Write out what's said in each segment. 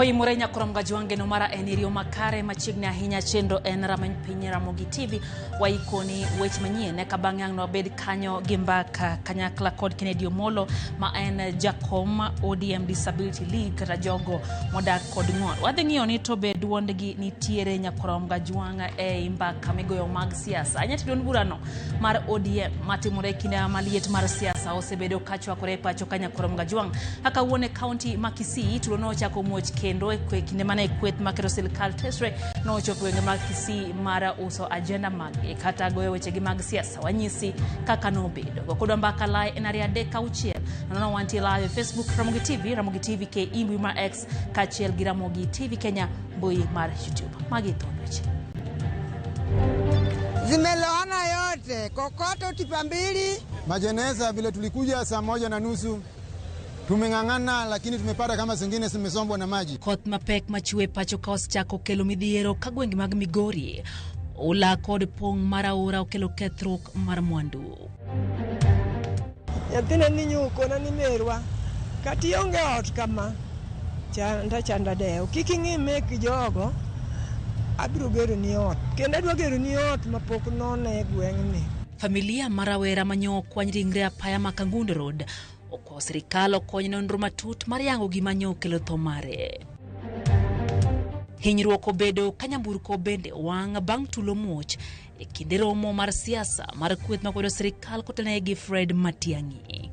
Oimore nyakorom gajwang'e mara en iriyo makare machiegni ahinya chenro en rameny piny Ramogi TV waikoni weche manyien eka bang'e ang' nwabed kanyo gi mbaka kanyakla kod Kennedy Omolo ma en jakom ODM Disability League kata jogo modak kod ng'ol. Wadhi ng'iyo ni to be duondgi nitiere nyakorom gajwang' ei mbaka migoyo mag siasa. Ahinya to duond burano mar ODM matimore e kinde maliet mar siasa osebedo ka chwakore e pacho ka nyakorom gajwang'. Kaka wuon e kaunti ma Kisii tulo nochako muoch kendo e kinde mane kweth maketo sirkal tesre nochopo e gwenge mag Kisii mar uso ajenda maggi kata goyo wechegi mag siasa. Wanyisi kaka nobedo. Go kodwa mbaka live en 236 nono wantie live e Facebook Ramogi TV, Ramogi TV KE mbui mar X kaachiel gi Ramogi TV Kenya mbui mar YouTube. Magi thuond weche. Zimeloana yote kokoto tipa mbili. Majeneza vile tulikuja saa 1:30 tumeng'ang'ana, lakini tumepata kama zingine zimesombwa na maji. Koth mapek machwe pacho ka osechako kelo midhiero ka gwenge mag Migori, ola kod pong' mar aora okelo kethruok mar mwandu. Nyathina ni nyukona ni merwa kata ionge ot kama chanda chanda dewo kik ing'i mek jogo abiro gero ni ot kendo adwa gero ni ot mapok none e gweng'ni. Familia mar rawera manyo okwany ringre apaya ma Kangundo Road okwayo sirikal okony nonro matut mar yango gima nyo okelo tho mare. Hinyruok obedo ka nyamburko bende wang' bang' tulo muoch e kinde romo mar siasa mar kweth makwedo sirikal kotenore gi Fred Matiang'i.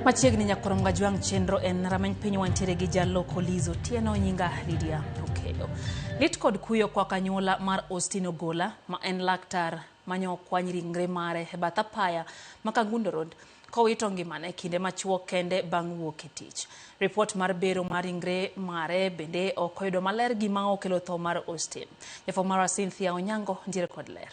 Machiegni nyakorom gajwang' chenro en rameny piny wantiere gi jaloko Liz Otieno nyinga Lydia Okeyo. Lit kod kuyo kwa kanyuola mar Austin Ogola ma en laktar manyo okwany ringre mare e bath apaya ma Kangundo Road kowito ngimane kinde machuok kende bang' wuok e tich. Ripot mar bero mar ringre mare bende ok oyudo maler gima okelo tho mar Austin. Jafwambo marwa Cynthia Onyango nitiere kod ler.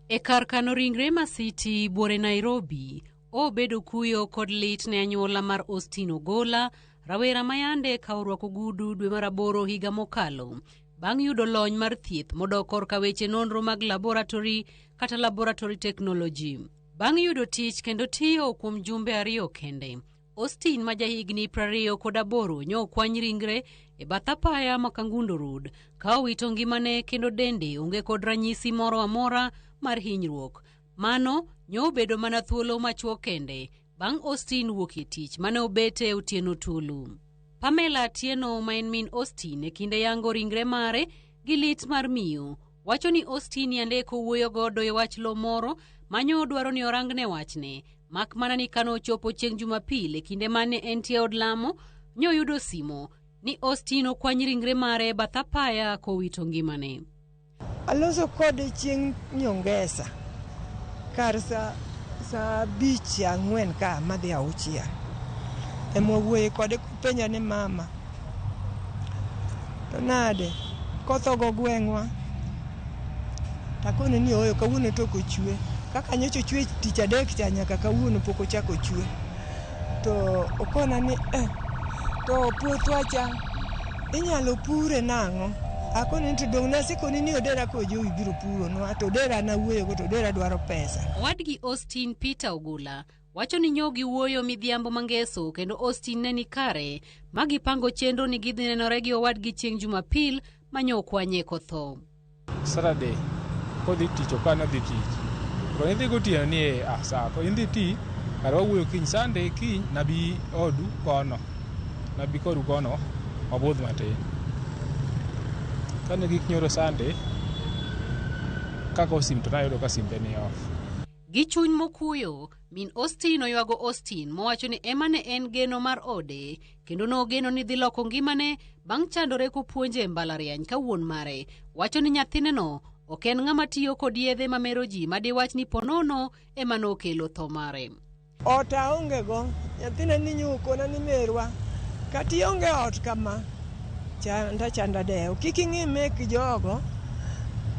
E kar kano ringre ma City buore Nairobi, obedo kuyo kod lit ne anyuola mar Austin Ogola, rawera mayande ka orwako ogudu dwe mar 8 higa mokalo, bang' yudo lony mar thieth modok korka weche nonro mag laboratory kata laboratory technology. Bang' yudo tich kendo tiyo kuom jumbe 2 kende, Austin ma jahigni 28 nyo okwany ringre e bath apaya ma Kangundo Road ka owito ngimane kendo dende onge kod ranyisi moro amora mar hinyruok. Mano nyo obedo mana thuolo machuok kende bang' Austin wuok e tich mane obete otieno tulu. Pamela Atieno ma en min Austin e kinde yango ringre mare gi lit mar miyo, wacho ni Austin yande kowuoyo godo e wach lo moro manyo dwaro ni orangne wachne, mak mana ni kano ochopo chieng' Jumapil e kinde mane entie od lamo, nyo yudo simo ni Austin okwany ringre mare e bath apaya kowito ngimane. Aloso kode chieng' nyongesa kar saa 5 4 ka madhi 6. Ema wawuoye kode kopenja ni mama to nade koth ogo gweng'wa, takone ni ooyo kawuono to ok ochwe, kaka nyocha ochwe tich adek cha nyaka kawuono pok ochako chwe. To okona ni to puothwa cha inyalo pure nang'o? Akone ni to dong' nasekoni ni odera kojowi biro puronwa, to odera nawuoyogo to odera dwaro pesa. Owadgi Austin Peter Ogola wacho ni nyogi wuoyo midhiambo mangeso kendo Austin ne ni kare ma gipango chenro ni gidhi nenore gi owadgi chieng' Jumapil manyo okwanye kotho. Saturday kodhi tich ok an adhi tich. Koro idhi gotieno ni saa ko idhi ti kar wawuoyo kiny Sunday kiny nabi odu kono. Nabi kodu kono wabudh matin. Kane gik nyoro Sunday kako sim to nayudo ka simbe ni off. Gi chuny mokuyo, min Austin oywago Austin mowacho ni ema ne en geno mar ode kendo nogeno ni dhi loko ngimane bang' chandore kopuonje e mbalariany ka wuon mare wacho ni nyathineno ok en ng'ama tiyo kod yedhe mamero ji madiwach ni ponono ema nokelo tho mare. Ot aonge go, nyathina ni nyokona ni merwa. Kata ionge ot kama, chanda chanda dewo. Kik ing'i mek jogo,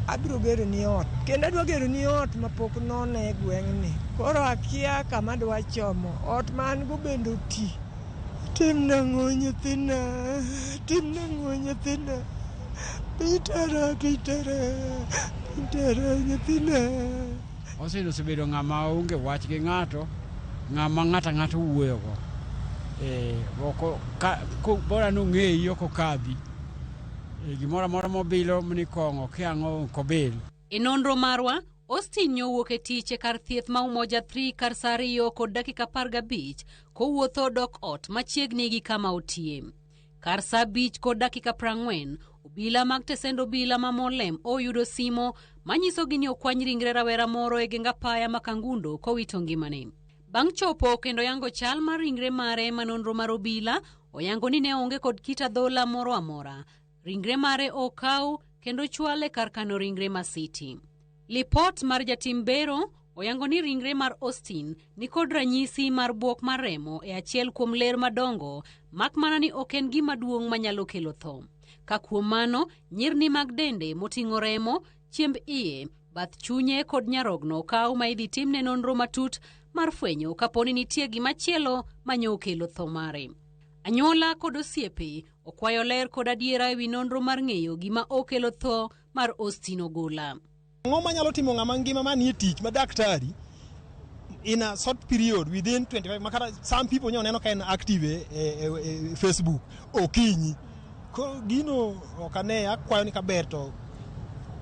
abiro gero ni ot. Kendo adwa gero ni ot mapok none e gweng'ni. Koro akia kama adwa chomo. Ot ma an go bende oti. Tim nang'o nyathina, tim nang'o nyathina. Piny tera, piny tera, piny tera nyathina. Austin osebedo ng'ama onge wach gi ng'ato, ng'ama ng'ato ang'ata wuoyogo. Bora nong'eyi ok okadhi. Gimoro amora mobilo ni kong'o kia ang'o ok obil. E nonro marwa, Austin nyowuok e tich e kar thieth ma Umoja 3 kar saa 2:15 kowuotho dok ot machiegni gi kama otiye. Kar saa 5:40, obila mag tesend obila ma Molem oyudo simo manyisogi ni okwany ringre rawera moro e geng apaya ma Kangundo kowito ngimane. Bang' chopo kendo yango chal mar ringre mare ma nonro mar obila oyango ni ne onge kod kit adhola moro amora. Ringre mare okaw kendo chwale kar kano ringre ma City. Lipot mar jatim bero oyango ni ringre mar Austin nikod ranyisi mar buok mar remo e achiel kuom ler madongo, mak mana ni ok en gima duong' manyalo kelo tho. Ka kuom mano, nyirni mag dende moting'o remo, chiemb iye, bath chunye kod nyarogno okaw ma idhi timne nonro matut mar fwenyo kapo ni nitie gimachielo manyo kelo tho mare. Anyuola kod osiepe okwayo ler kod adiera ewi nonro mar ng'eyo gima okelo tho mar Austin Ogola. Ang'o manyalo timo ng'ama ngima manie tich ma daktari in a short period within 25 makata some people nyo neno ka en active e Facebook okinyi. Ko gino ok ane akwayo ni kaber to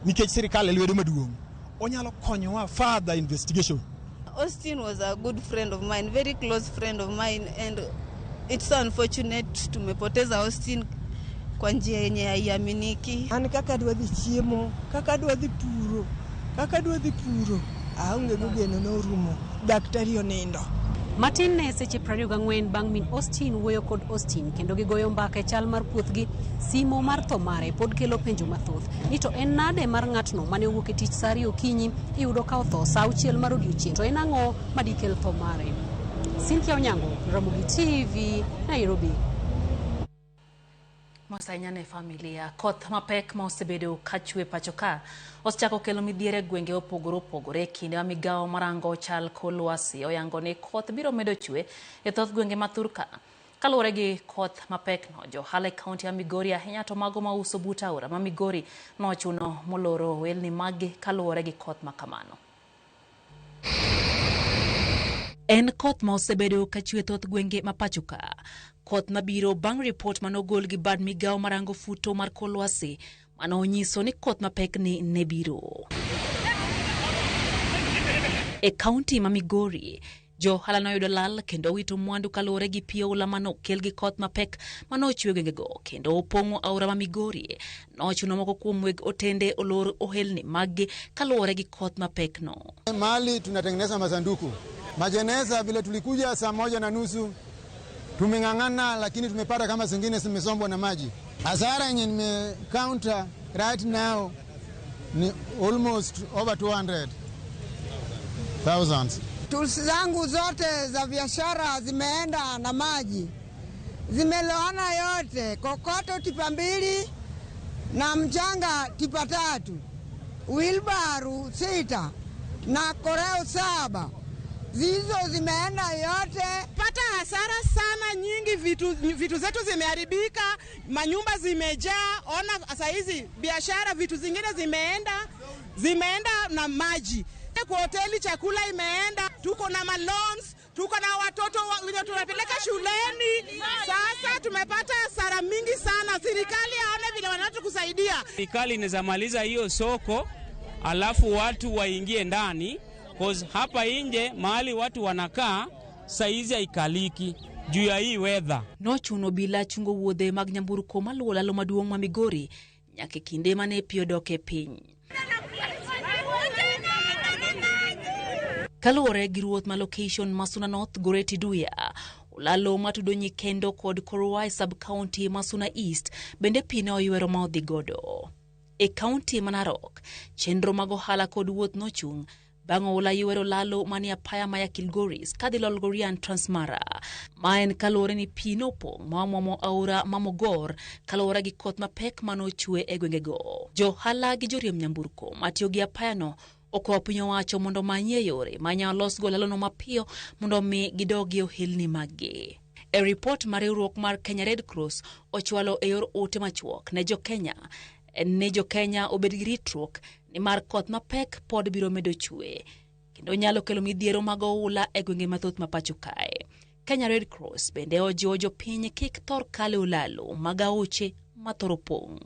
nikech sirikal e lwedo maduong' onyalo konyowa further investigation. Austin was a good friend of mine, very close friend of mine, and it's so unfortunate tumepoteza Austin kwa njia yenye haiaminiki. An kaka adwa dhi chiemo, kaka adwa dhi puro, kaka adwa dhi puro, aonge go geno norumo. Daktari onindo. Matin ne seche 24 bang' min Austin wuoyo kod Austin kendo gigoyo mbaka e chal mar puothgi, simo mar tho mare pod kelo penjo mathoth ni to en nade mar ng'atno mane owuok e tich saa 2 okinyi iyudo ka otho saa 6 mar odiochieng', to en ang'o madikel tho mare? Cynthia Onyango, Ramogi TV, Nairobi. Mos ahinya ne familia. Koth mapek ma osebedo kachwe pacho ka osechako kelo midhiero e gwenge opogore opogore e kinde ma migawo marango chal kor lwasi oyango ni koth biro medo chwe e thoth gwenge ma thurka. Kaluwore gi koth mapek no, johala e kaunti ya Migori ahinya to mago mauso but aora ma Migori nochuno moloro ohelni maggi kaluwore gi koth ma kamano. En koth ma osebedo kachwe thoth gwenge ma pacho ka. Koth mabiro bang' ripot manogol gi bad migawo marango futo mar kor lwasi mano onyiso ni koth mapek ni ne biro. E kaunti ma Migori, johala noyudo lal kendo wito mwandu kaluwore gi pi oula manokel gi koth mapek manochwe gwengego kendo opong'o aora ma Migori. Nochuno moko kuom weg otende olor ohelni maggi kaluwore gi koth mapek no. Mahali tunatengeneza masanduku majeneza, vile tulikuja saa 1:30 tumeng'ang'ana, lakini tumepata kama zingine zimesombwa na maji. Hasara yenye nime counter right now ni almost over 200,000. Tools zangu zote za biashara zimeenda na maji, zimeloana yote, kokoto tipa 2 na mchanga tipa 3, wilbaru 6 na koreo 7. Zizo zimeenda yote. Pata hasara sana nyingi, vitu zetu zimeharibika, manyumba zimejaa. Ona saa hizi biashara vitu zingine zimeenda na maji. Kwa hoteli chakula imeenda, tuko na maloans, tuko na watoto wenye tunapeleka shuleni. Sasa tumepata hasara mingi sana. Serikali aone vile wanatukusaidia. Serikali inaweza maliza hiyo soko alafu watu waingie ndani, cause hapa nje mahali watu wanakaa saizi haikaliki juu ya hii weather. Nochuno bila chungo wuodhe mag nyamburko maluwo lalo maduong' ma Migori nyaka kinde mane pi odok e piny. Kaluwore gi ruoth ma location ma Suna North Goreti Duya, olalo matudo Nyikendo kod Korowai sub-county ma Suna East bende pi ne oywero ma odhi godo. E kaunti ma Narok, chenro mag ohala kod wuoth nochung' bang' oula ywero lalo manie apaya maya Kilgoris kadhi Lolgorian Transmara. Ma en kaluwore ni pi nopong' ma omwomo aora ma Mogor kaluwore gi koth mapek manochwe e gwengego. Jo ohala gi joriemb nyamburko matiyo gi apayano okwayo piny owacho mondo omanyie yore ma inyalo losgo lalono mapiyo mondo omi gidog e ohelni maggi. E ripot ma riwruok mar Kenya Red Cross ochwalo e yor ote machuok ne jokenya en ni jokenya obed gi ritruok nimar koth mapek pod biro medo chwe kendo nyalo kelo midhiero mag oula e gwenge mathoth ma pacho kae. Kenya Red Cross bende ojiwo jopiny kik thor kalo e olalo mag aoche mathoro pong'.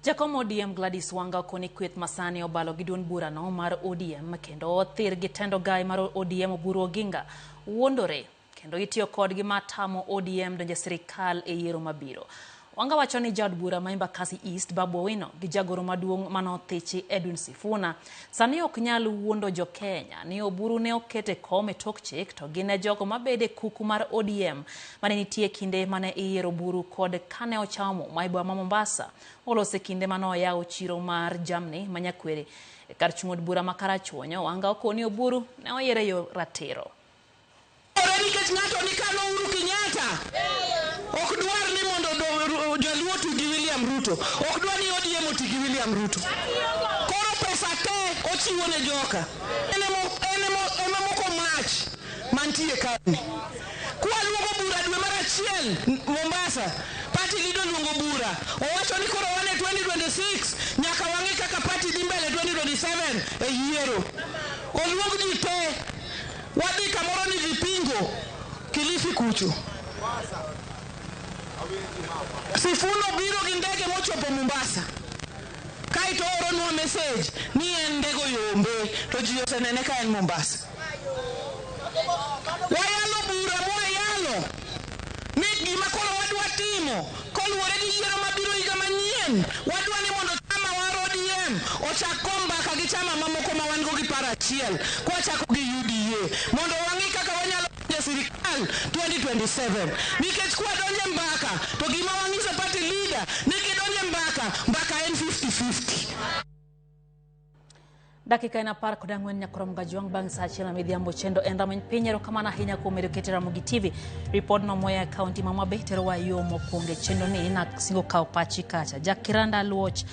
Jakom ODM Gladys Wanga okoni kweth masani obalo gi duond burano mar ODM kendo othir gi tend ogai mar ODM Oburu Oginga wuondore kendo itiyo kodgi mar tamo ODM donjo e sirikal e yiero mabiro. Wanga wacho ni jaod bura ma Embakasi East Babu Owino gi jagoro maduong' mane othichi Edwin Sifuna sani ok nyal wuondo jo Kenya ni Oburu ne oket e kom e tok chik to gin e jogo mabedo e kuku mar ODM mane nitie kinde mane iyiero Oburu kod kane ochamo muma e boma ma Mombasa olose kinde mane oyawo chiro mar jamni ma Nyakwere e kar chung' od bura ma Karachuonyo. Wanga okoni Oburu ne oyier e yo ratiro. Nikech ng'ato ni kano Uhuru Kenyatta ok dwar ni mondo Jaluo oti gi William Ruto, ok dwar ni ODM oti gi William Ruto. Koro pesa te ochiwo ne joka. En ema moko mach mantie kaeni. Kwaluongo bura dwe mar achiel Mombasa, party leader oluongo bura. Owacho ni koro wan e 2026 nyaka wang'i kaka party dhi mbele 2027 e yiero. Oluong ji te. Wadhi kamoro ni Vipingo, Kilifi kucho. Sifuna obiro gi ndege mochopo Mombasa. Kaeto ooronwa message ni en ndege oyombe to ji osenene ka en Mombasa. Wayalo bura mwayalo ni gima koro wadwa timo koluwore gi yiero mabiro higa manyien, wadwa ni mondo chama mar ODM ochak go mbaka gi chama mamoko ma wan go gi paro achiel kwachako gi UDA mondo wang'i kaka wanyalo donjo e sirikal 2027 nikech kwadonjo e mbaka to gima wanyiso party leader ni kidonjo e mbaka, mbaka en 50-50. Dakika en 14 nyakrom gajwang' bang' saa achiel ma midhiambo chendo en rameny piny. Erokamano ahinya kuom medo kete Ramogi TV. Ripodno moya e kaunti ma Homa Bay terowa e yo mokwongo e chenro ni nasingo kawo pachi kacha. Jack Kiranda Luoch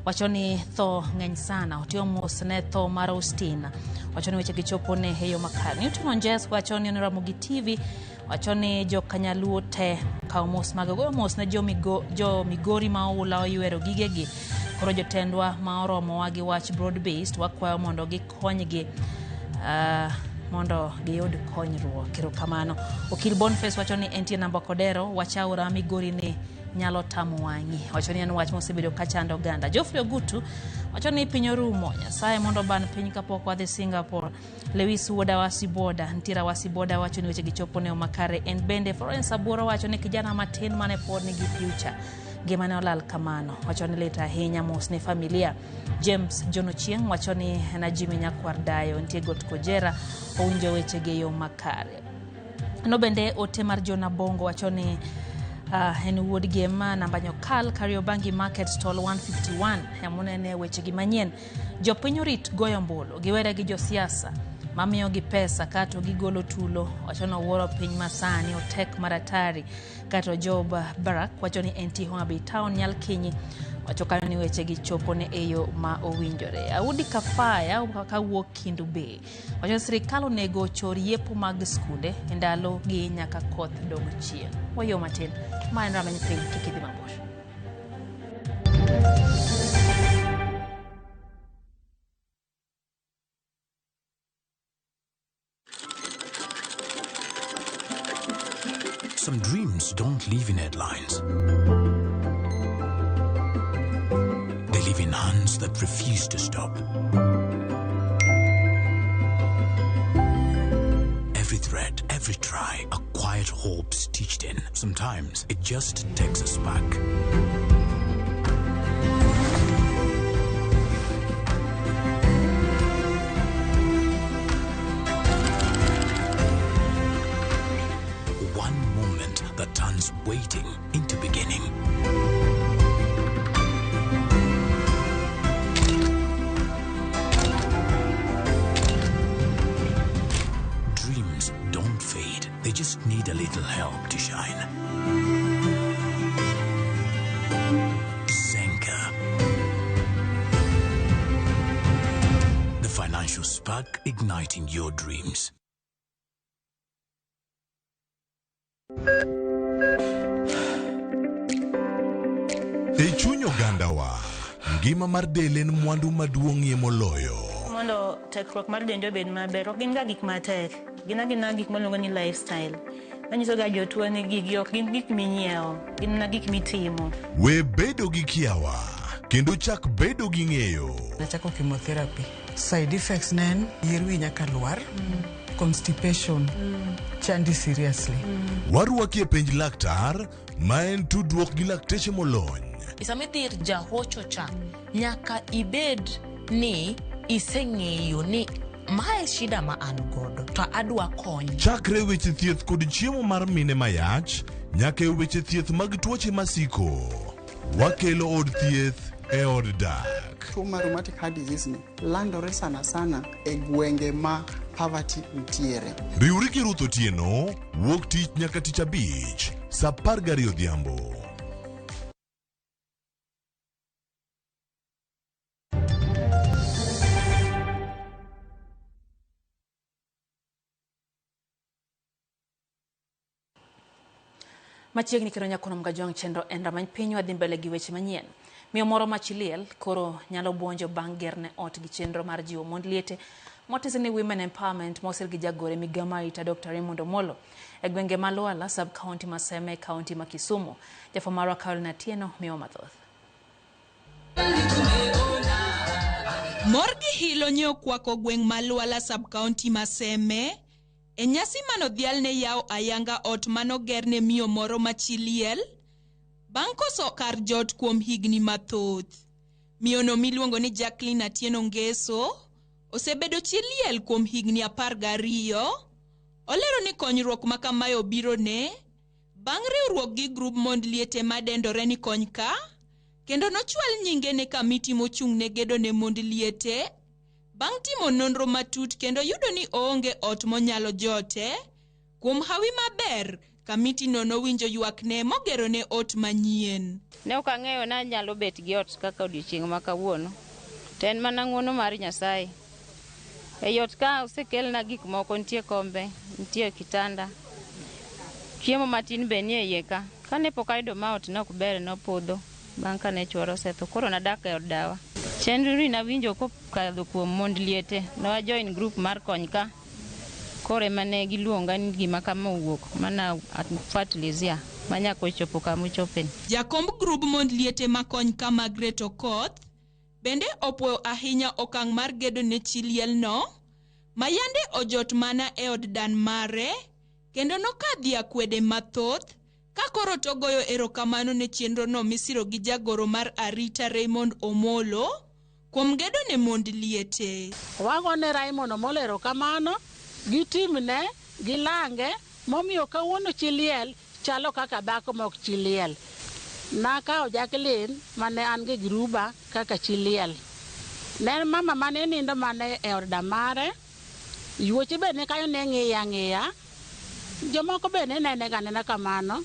wacho ni tho ng'eny sana, otiyo mos ne tho mar Austin. Wacho ni weche gichopo ne e yo makare. Newton Onjes wacho ni Ramogi TV wacho ni jokanyaluo te kawo mos mag goyo mos ne jo Migori ma oula oywero gigegi. Koro jotendwa ma oromowa gi wach broad based wakwayo mondo gikonygi mondo giyud konyruok. Erokamano. Okil Boniface wacho ni entie namba Kodero wach aora Migori ni nyalo tamo wang'i. Wacho ni en wach mosebedo kachando oganda. Geoffrey Ogutu wacho ni piny orumo, Nyasaye mondo oban piny kapok wadhi Singapore. Lewis Wuoda Wasiboda, nitiere Wasiboda wacho ni weche gichopo ne makare. En bende Florence Abuoro wacho ni kijana matin mane pod nigi future ngimane olal kamano. Wacho ni lit ahinya, mos ne familia. James John Ochieng wacho ni na Jimmy Nyakwar Dayo nitie got Kojera owinjo weche gi yo makare. No bende ote mar John Abongo wacho ni en wuod Gema namba Nyokal Kariobangi Market Stall 151 emonene weche gi manyien. Jopiny orit goyo ombulu giwere gi josiasa mamiyogi pesa kato gigolo tulo. Wacho ni owuoro piny masani otek maratari. Kato Job Barak wacho ni entie Homa Bay Town Nyalkinyi wacho kanyo ni weche gi chopo ne e yo ma owinjore. Audi Kafaya kawuok Kindu Bay wacho ni sirikal onego ochor yepo mag skunde e ndalo gi nyaka koth dog chien. Wayo matin, ma en rameny piny, kik idhi mabor. Some dreams don't live in headlines. They live in hands that refuse to stop. Every thread, every try, a quiet hope stitched in. Sometimes it just takes a spark. waiting into beginning. Dreams don't fade, they just need a little help to shine. Zenka. The financial spark igniting your dreams. E chuny ogandawa, ngima mar del en mwandu maduong'ie moloyo. Mondo tekruok mar dendi obed maber, ok gin ga gik matek. Gin agina gik miluongo ni lifestyle. Manyiso ga jotuo ni gigi ok gin gik minyiewo, gin mana gik mitimo. We bedo gi kiawa, kendo chak bedo gi ng'eyo. Nachako chemotherapy. Side effects ne en yier wi nyaka lwar, constipation, chandi seriously. Warwaki e penj laktar, ma en tudruok gi lakteche molony. Sama idhi ir jahocho cha, nyaka ibed ni iseng'eyo ni mae shida ma an godo to adwa kony. Chakre weche thieth kod chiemo mar mine mayach, nyaka e weche thieth mag tuoche masiko. Wakelo od thieth e od dak. Tuo mar rheumatic heart disease ni landore sana sana e gwenge ma poverty nitiere. Riwri gi Ruth Otieno, wuok tich nyaka tich abich, saa 12 odhiambo. Machiegni kendo nyakono Mgajwang' chenro en ramany piny wadhi mbele gi weche manyien. Miyo moro ma chi liel koro nyalo buonjo bang' gerne ot gi chenro mar jiwo mond liete motisi ni Women Empowerment mosir gi jagore migao mar arita Dr. Raymond Omolo e gwenge ma Lwala, sub county ma Seme, county ma Kisumu. Jafwambo marwa Caroline Atieno miyo mathoth. Mor gi hilo nye okwako gweng' ma Lwala sub county ma Seme e nyasi manodhial ne yawo ayanga ot manoger ne miyo moro ma chi liel bang' koso kar jot kuom higni mathoth. Miyono miluongo ni Jacqueline Atieno Ngeso osebedo chi liel kuom higni 12. Olero ni konyruok ma kamae obiro ne bang' riwruok gi grup mond liete madendore ni Kony Ka, kendo nochwal nyinge ne kamiti mochung' ne gedo ne mond liete bang' timo nonro matut kendo yudo ni oonge ot monyalo jote. Kuom hawi maber, kamiti no nowinjo ywakne mogero ne ot manyien. Ne ok ang'eyo ni anyalo bet gi ot kaka odiochieng' ma kawuono. To en mana ng'uono mar Nyasaye. Ei ot ka osekelna gik moko, nitie kombe, nitie kitanda, chiemo matin be nie iye ka. Kane pok ayudo ma ot ne ok ber, nopodho bang' kane chuora osetho. Koro nadak e od dawa. Chenro ni nawinjo kokadho kuom mond liete. Ne wa join group mar Kony Ka. Koro ema ne giluonga ni gima kama owuok mana afuatilizia manyaka ochopo kama ochopeni. Jakomb grub mond liete ma Kony Ka Margaret Okoth bende opuoyo ahinya okang' mar gedo ne chi lielno ma yande ojot mana e od dan mare kendo nokadhi akwede mathoth ka koro togoyo erokamano ne chenrono misiro gi jagoro mar arita Raymond Omolo kuom gedo ne mond liete. Wagone Raymond Omolo erokamano gi timne gi lange momiyo kawuono chi liel chalo kaka dhako ma ok chi liel. Nakawo Jacqueline mane an gi gruba kaka chi liel. Ne en mama mane nindo mana e od damare, yuoche be ne kanyo ne ng'iye ang'iya, jomoko be ne nene ga anena kamano.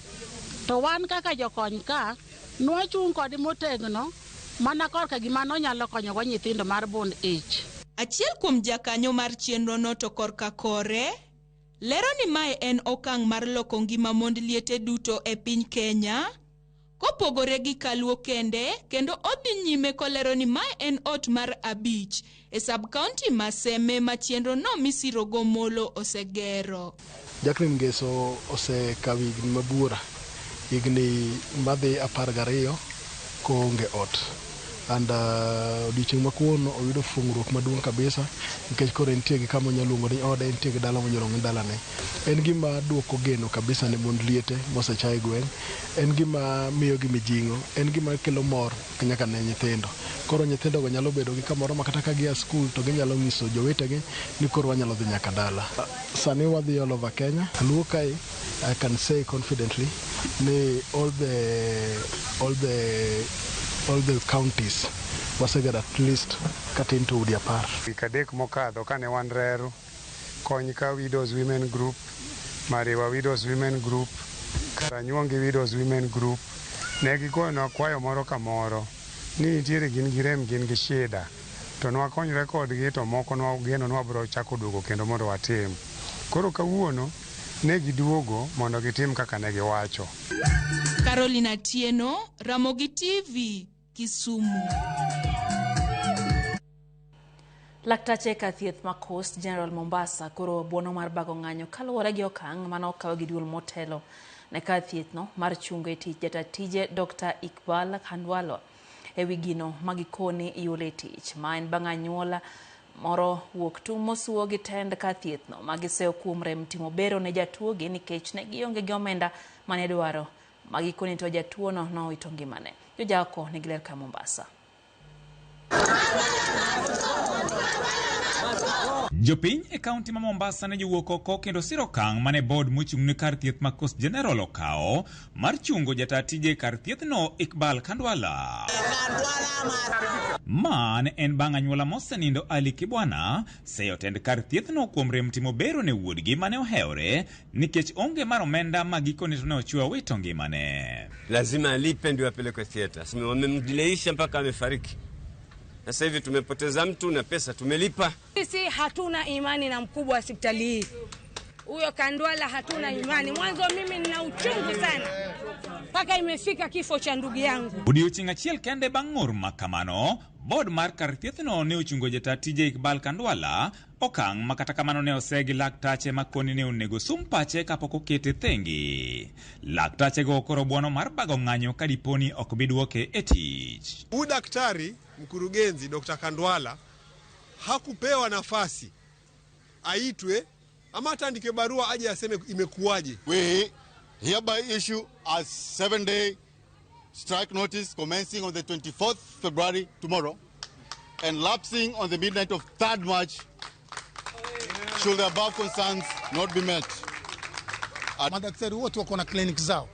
To wan kaka jokony ka, nwachung' kode motegno mana korka gima nonyalo konyogo nyithindo mar bund ich. Achiel kuom jakanyo mar chenrono to korka kore, lero ni mae en okang' mar loko ngima mond liete duto e piny Kenya, kopogore gi Kaluo kende, kendo odhi nyime kolero ni mae en ot mar 5 e sub-county ma Seme ma chenrono misirogo Omolo osegero. Jacqueline Ngeso osekawo higni mabuora, higni madhi 12 koonge ot. And odiochieng' ma kawuono oyudo fungruok maduong' kabisa nikech koro entie gi kama onyalo luongo ni ode, entie gi dala monyalo luongo ni dalane. En gima duoko geno kabisa ne mond liete mosecha e gweng', en gima miyogi mijing'o, en gima kelo mor nyaka ne nyithindo. Koro nyithindogo nyalo bedo gi kamoro ma kata ka gia skul to ginyalo nyiso jowetegi ni koro wanyalo dhi nyaka dala. Sani wadhi all over Kenya. Luo kae, I can say confidently ni all the counties wasegero at least katin to udi 10. Wik 3 mokadho kane wan Reru, Kony ka Widows Women Group, Mariwa Widows Women Group, Karanyuongi Widows Women Group, ne gigonwa kwayo moro kamoro ni nitiere gin gi rem, gin gi shida, to nwakonyre kodgi, to moko nwageno ni wabiro chako duogo kendo mondo watim. Koro kawuono ne giduogo mondo gitim kaka ne giwacho. Carolina Atieno, Ramogi TV, Kisumu. Laktache ka thieth ma Coast General Mombasa koro buono mar bago ng'anyo kaluwore gi okang' mane okaw gi duol motelo ne kar thieth no mar chungo e tich jata tije Dr. Iqbal Khandwala e wi gino ma gikone iole tich ma en bang' anyuola moro wuok tung' mosuo gi tend kar thieth no ma giseyo kuom rem timo bero ne jatuogi nikech ne gionge gi omenda mane dwaro ma gikone to jatuo no nowito ngimane. Jojako nigi ler ka Mombasa. Jopiny e kaunti ma Mombasa ne jowuok oko kendo siro okang' mane board mochung' ne kar thieth ma Coast General okawo mar chungo jata tije kar thiethno Iqbal Khandwala. Ma ne en bang' anyuola mosenindo Ali Kibwana seyo tend kar thiethno kuom rem timo bero ne wuodgi mane ohewore nikech onge mar omenda ma gikone to ne ochuo wito ngimane. Lazima alipe ndio apelekwe theater. Wamemdileisha mpaka amefariki. Sasa hivi tumepoteza mtu na pesa tumelipa. Sisi hatuna imani na mkubwa wa hospitali hii huyo Kandwala, hatuna imani. Mwanzo mimi nina uchungu sana mpaka imefika kifo cha ndugu yangu. Odiochieng' achiel kende bang' ng'ur ma kamano, board mar kar thiethno ne ochungo jata tije Iqbal Kandwala, okang' ma kata kamano ne osegi laktache ma koni ne onego sum pache kapok okete thengi. Laktachego koro buono mar bago ng'anyo ka diponi ok bi duoke e tich. Huyu daktari mkurugenzi Dr. Kandwala hakupewa nafasi aitwe ama hata andike barua aje aseme imekuwaje. We hereby issue a 7-day strike notice commencing on the 24th February tomorrow and lapsing on the midnight of 3rd March should the above concerns not be met. Madaktari wote wako na clinic zao,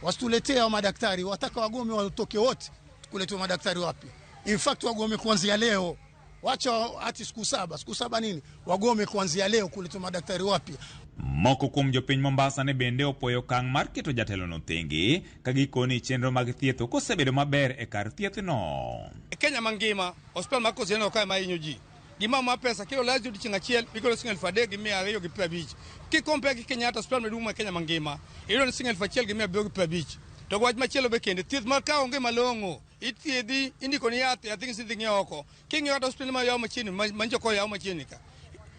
wasituletee hao madaktari, wataka wagome watoke wote, kuletwa madaktari wapi? In fact wagome kuanzia leo, wacha hati siku 7, siku 7 nini? Wagome kuanzia leo kuletwa madaktari wapi? Moko kuom jopiny Mombasa ne bende opuoyo okang' mar keto jatelono thenge ka gikoni chenro mag thieth ok osebedo maber e kar thiethno. E Kenya mangima, osiptal mar Coast General kae ma hinyo ji. Gima ma pesa kilo lazi odiochieng' achiel igolo siling 3250. Kikompare gi Kenyatta osiptal maduong' ma Kenya mangima, iyudo ni siling 1750. To wach machielo be kende, thieth mar ka onge malong'o, ithiedhi, indikoni yath, yath idhi ng'iewo oko. King'iyo kata osiptal ma yaw machiegni, manjo ko yaw machiegni ka,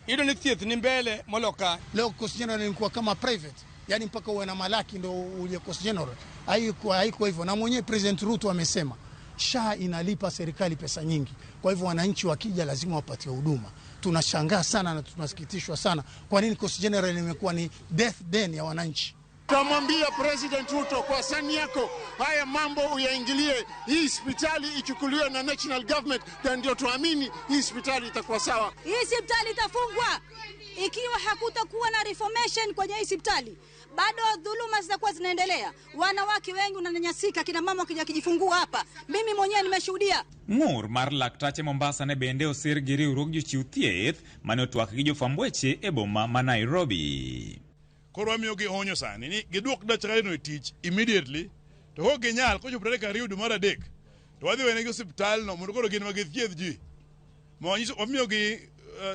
iyudo ni thieth ni mbele molo ka. Leo Coast General ilikuwa kama private, yani mpaka uwe na malaki ndo uje Coast General. Haikuwa hivyo, na mwenyewe President Ruto amesema SHA inalipa serikali pesa nyingi, kwa hivyo wananchi wakija lazima wapatie huduma. Tunashangaa sana na tunasikitishwa sana kwa nini Coast General imekuwa ni death den ya wananchi. Tamwambia President Ruto, kwa sani yako haya mambo uyaingilie, hii hospitali ichukuliwe na national government, na ndio tuamini hii hospitali itakuwa sawa. Hii hospitali itafungwa ikiwa hakutakuwa na reformation kwenye hii hospitali. Bado dhuluma zitakuwa zinaendelea, wanawake wengi wananyanyasika, kina mama wakija kijifungua hapa. Mimi mwenyewe nimeshuhudia. Ng'ur mar laktache Mombasa ne bende osir gi riwruog jochiw thieth mane otwak gi jofwamb weche e boma ma Nairobi. Koro wamiyogi onyo sani ni giduok daktarino e tich immediately, to kok ginyal kochopo tarik 2 dwe mar 3 to wadhi wenegi osiptal no mondo koro gin ma githiedh ji. Wamiyogi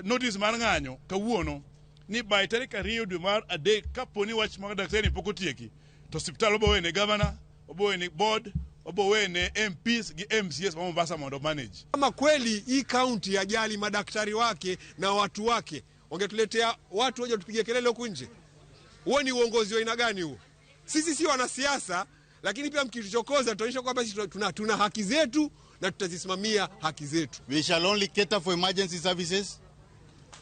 notice mar ng'anyo kawuono ni by tarik 2 dwe mar 3 kapo ni wach mar daktari pok otieki to osiptal obo wene governor, obo wene board, obo wene MPs gi MCAs ma Mombasa mondo manage. Kama kweli hii county ajali madaktari wake na watu wake, wangetuletea watu waje tupige kelele huku nje. Huo ni uongozi wa aina gani huo? Sisi si wanasiasa, lakini pia mkituchokoza tutaonyesha kwamba sisi tuna haki zetu na tutazisimamia haki zetu. We shall only cater for emergency services.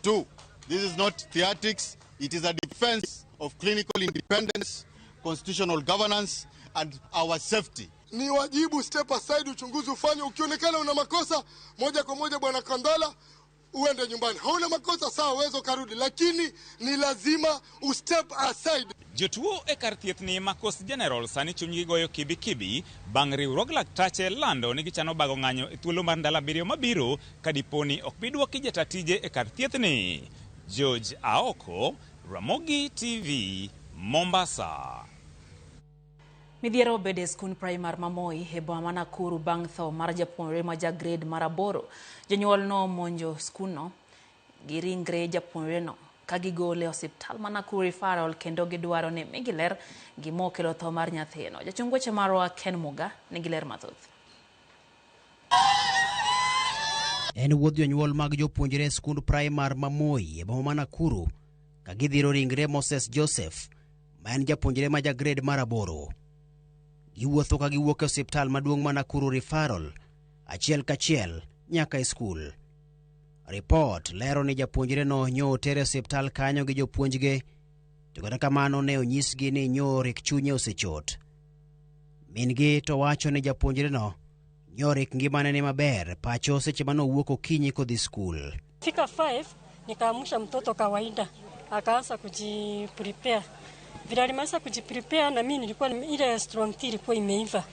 2, this is not theatrics, it is a defense of clinical independence, constitutional governance and our safety. Ni wajibu step aside, uchunguzi ufanywe. Ukionekana una makosa, moja kwa moja Bwana Kandwala uende nyumbani. Hauna makosa, sawa, uwezo karudi, lakini ni lazima ustep aside. Jotuo e kar thieth ni ma Coast General sani chunygi goyo kibi kibi bang' riwruog laktache lando ni gichano bago ng'anyo e thuolo mar ndalo 7 mabiro ka diponi ok bi dwoki jata tije e kar thieth ni. George Aoko, Ramogi TV, Mombasa. Midhiero obedo e skund primar ma Moi e boma ma Nakuru bang' tho mar japuonjre ma ja grade mar 8. Jonyuol no omonjo skundno gi ringre japuonjreno ka gigole e osiptal ma Nakuru Referral kendo gidwaro ni migi ler gima okelo tho mar nyathino. Jachung weche marwa Ken Muga nigi ler mathoth. En wuodh jonyuol mag jopuonjre e skund primar ma Moi e boma ma Nakuru ka gidhiro ringre Moses Joseph ma en japuonjre ma ja grade mar 8. Giwuotho ka giwuok e osiptal maduong' ma Nakuru Referral achiel kachiel nyaka e skul. Ripot lero ni japuonjreno nyo oter e osiptal kanyo gi jopuonjge, to kata kamano ne onyisgi ni nyo rik chunye osechot. Min-gi to wacho ni japuonjreno nyo rik ngimane ni maber pacho seche mane owuok okinyi kodhi skul. Fika 5 nikaamsha mtoto kawaida, akaanza kujiprepare. Vile alimaliza kujiprepare na mimi nilikuwa ile strong tea ilikuwa imeiva.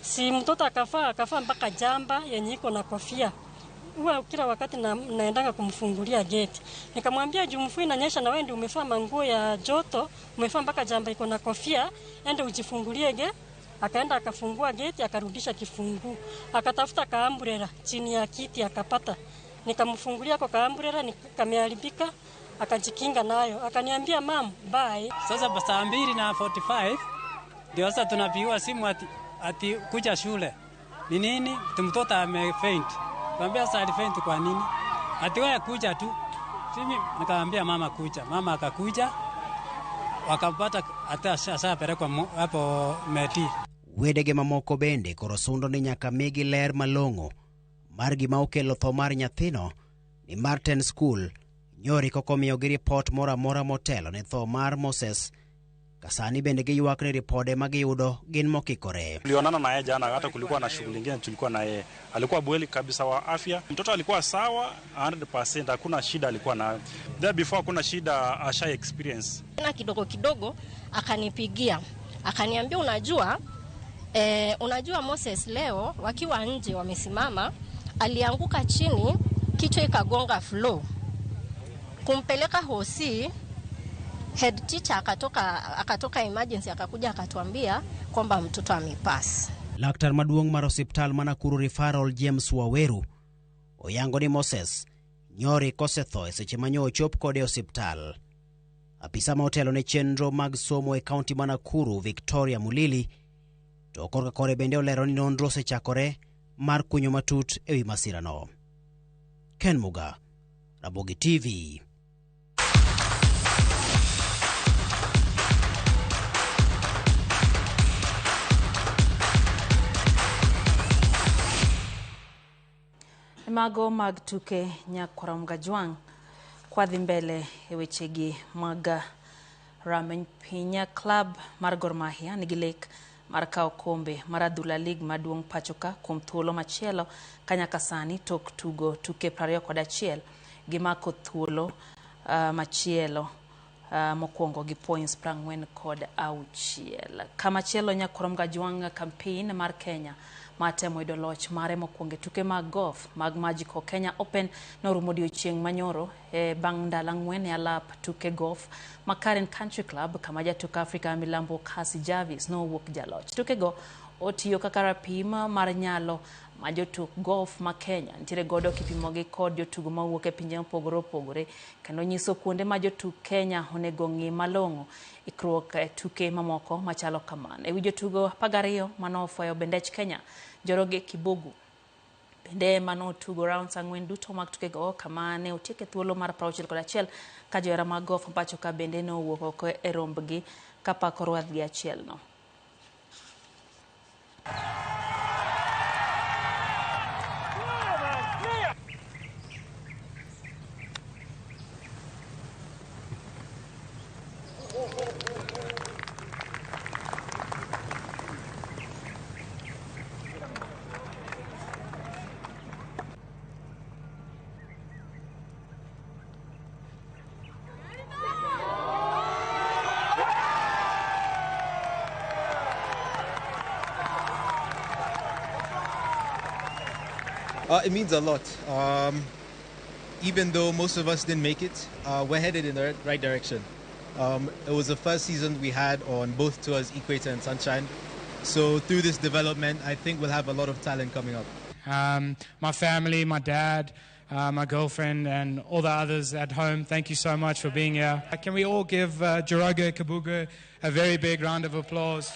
Si mtoto akafaa mpaka jamba yenye iko na kofia. Huwa kila wakati naendanga kumfungulia gate. Nikamwambia juu mvua inanyesha na wewe ndio umefaa manguo ya joto, umefaa mpaka jamba iko na kofia, ende ujifungulie gate. Akaenda akafungua gate, akarudisha kifungu. Akatafuta kaambrela chini ya kiti akapata. Nikamfungulia kwa kaambrela nikameharibika, akajikinga nayo. Akaniambia mam, bye. Sasa saa 2:45 ndio sasa tunapigiwa simu ati kuja shule. Ni nini? Mtoto amefaint. Nikamwambia sasa alifaint kwa nini? Ati wewe kuja tu. Mimi nikamwambia mama kuja. Mama akakuja. Wakampata hata ashapelekwa hapo Meti. Wedege mamoko bende koro sundo ni nyaka migi ler malong'o mar gima okelo tho mar nyathino ni Martin School nyori koko miyogi ripot moro amora motelo ne tho mar Moses. Kasani bende giywak ni ripode magiyudo gin mokikore. Tulionana naye jana, hata kulikuwa na shughuli nyingine tulikuwa na yeye. Alikuwa buheri kabisa wa afya. Mtoto alikuwa sawa 100%, hakuna shida alikuwa nayo. There before hakuna shida asha experience. Na kidogo kidogo akanipigia. Akaniambia unajua Moses leo wakiwa nje wamesimama alianguka chini, kichwa ikagonga floor. Kumpeleka hosi, head teacher akatoka emergency akakuja akatuambia kwamba mtoto amepass. Laktar maduong' mar osiptal ma Nakuru Referral James Waweru oyango ni Moses nyori kosetho e seche ma nyo ochop kode e osiptal. Apisa ma otelo ne chenro mag somo e kaunti ma Nakuru Victoria Mulili to korka kore bende olero ni nonro osechakore mar kunyo matut ewi masirano. Ken Muga, Ramogi TV. Mago mag tuke nyakwara Mgajwang' kwadhi mbele e wechegi mag rameny piny. Club mar Gor Mahia nigi lek mar kawo kombe mar adhula league maduong' pacho ka kuom thuolo machielo ka nyaka sani tok tugo tuke 21 gimako thuolo machielo mokwongo gi points 46. Kamachielo nyakwara Mgajwang' campaign mar Kenya matemo yudo loch mare mokwongo e tuke mag golf mag Magical Kenya Open norumo odiochieng' manyoro bang' ndalo 4 e alap tuke golf ma Karen Country Club kama jatuk Afrika milambo Cassie Jarvis nowuok jaloch. Tukego otiyo kaka rapim mar nyalo ma jotuk golf ma Kenya nitiere godo kipimogi kod jotugo mawuok e pinje mopogore opogore kendo nyiso kuonde ma jotuk Kenya onego ng'i malong'o ikruok e tuke mamoko machalo kamano. Ewi jotugo 12 manofuayo bendech Kenya, Njoroge Kibugu bende manotugo rounds 4 duto mag tukego kama ne otieke thuolo mar 61 ka johera mag golf pacho ka bende nowuok oko e rombgi kapako rwadhgi achielno. It means a lot. Even though most of us didn't make it, we're headed in the right direction. It was the first season we had on both tours, Equator and Sunshine. So through this development, I think we'll have a lot of talent coming up. My family, my dad, my girlfriend, and all the others at home, thank you so much for being here. Can we all give Njoroge Kabugo a very big round of applause?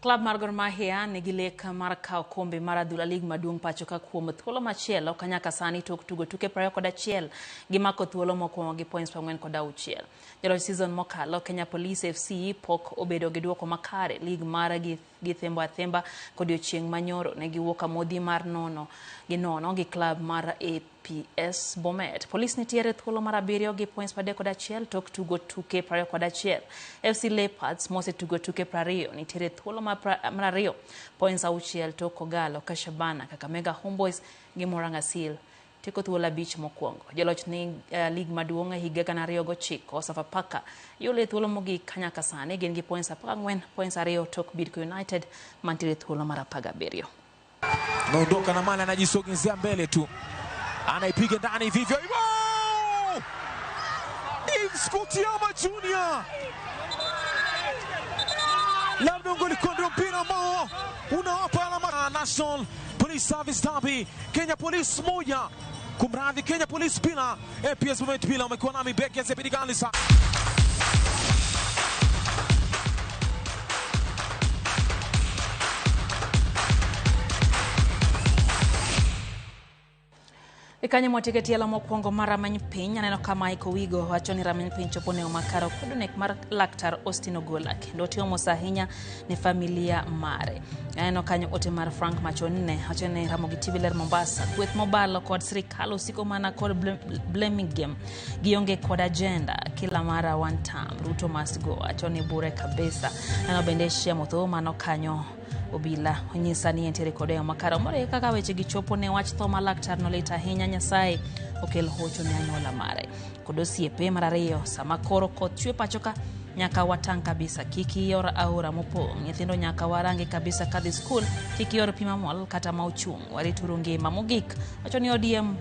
Klab mar Gor Mahia nigi lek mar kawo kombe mar adhula lig maduong' pacho ka kuom thuolo machielo ka nyaka sani tok tugo tuke 21 gimako thuolo mokwongo gi points 46. Jaloch season mokalo Kenya Police FC pok obedo gi duoko makare lig mar githembo athemba kodiochieng' manyoro ne giwuok amodhi mar 0-0 gi klab mar APS Bomet. Police nitiere thuolo mar 7 gi points 31 tok tugo tuke 21. FC Leopards mosetugo tuke 20 nitiere thuolo mar 2 points 6 tok Kogalo, Kashabana, Kakamega Homeboys gi Murang'a Seal tieko thuolo 5 mokwongo. Joloch ni lig maduong' e higa 2009 Sofapaka yole thuolo mogik ka nyaka sani gin gi points 14 points 2 tok Bidco United mantiere thuolo mar 17. Naondoka na mali anajisogezea mbele tu, anaipiga ndani vivyo hivyo. Yves Kutiama Junior, labda ungelikuwa ndio mpira ambao unawapa alama. National Police Service Derby, Kenya Police 1, kumradhi, Kenya Police bila, APS Bomet bila. Umekuwa nami Beki Zebidigalisa. Ikanyo mwatike tielo mokwongo mar rameny piny aneno ka Michael Wigo wacho ni rameny piny chopo ne makaro kod nek mar laktar Austin Ogola kendo otimo mos ahinya ne familia mare. Aneno kanyo ote mar Frank Machonne wacho ni Ramogi TV ler Mombasa kweth mobalo kod sirikal osiko mana kod blaming game gionge kod agenda kila mara one term Ruto must go wacho ni bure kabisa. Aneno bende Shia Motho mano kanyo obila onyisa ni entiere kod eyo makare omore kaka weche gi chopo ne wach tho mar laktar no lit ahinya Nyasaye okel hocho ne anyuola mare kod osiepe mar ariyo sama koro koth chwe pacho ka nyaka watang' kabisa kik ior aora mopong' nyithindo nyaka warangi kabisa kadhi skul kik ior pi mamol kata ma ochung' warituru ngima mogik wacho ni ODM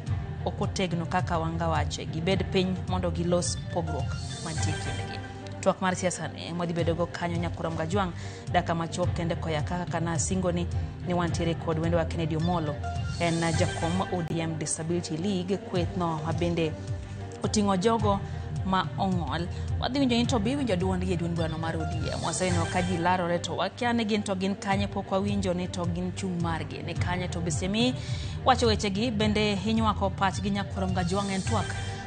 ok otegno kaka wanga wache gibed piny mondo gilos pogruok mantie kindgi. Twak mar siasa ni mwadhi bedogo kanyo Nyakura Mgajwang' daka machuok kende koya kaka kana singo ni wantiere kod wendo wa Kennedy Omolo en jakom ODM Disability League kweth no mabende oting'o jogo ma ong'ol. Wadhi winjo ni to bi winjo duondgi e duond burano mar ODM. Waseneno ka ji larore to wakia ni gin to gin kanye, pok wawinjo ni to gin chung' margi ni kanye to bisemi wacho wechegi bende hinywako pachgi Nyakura Mgajwang' en twak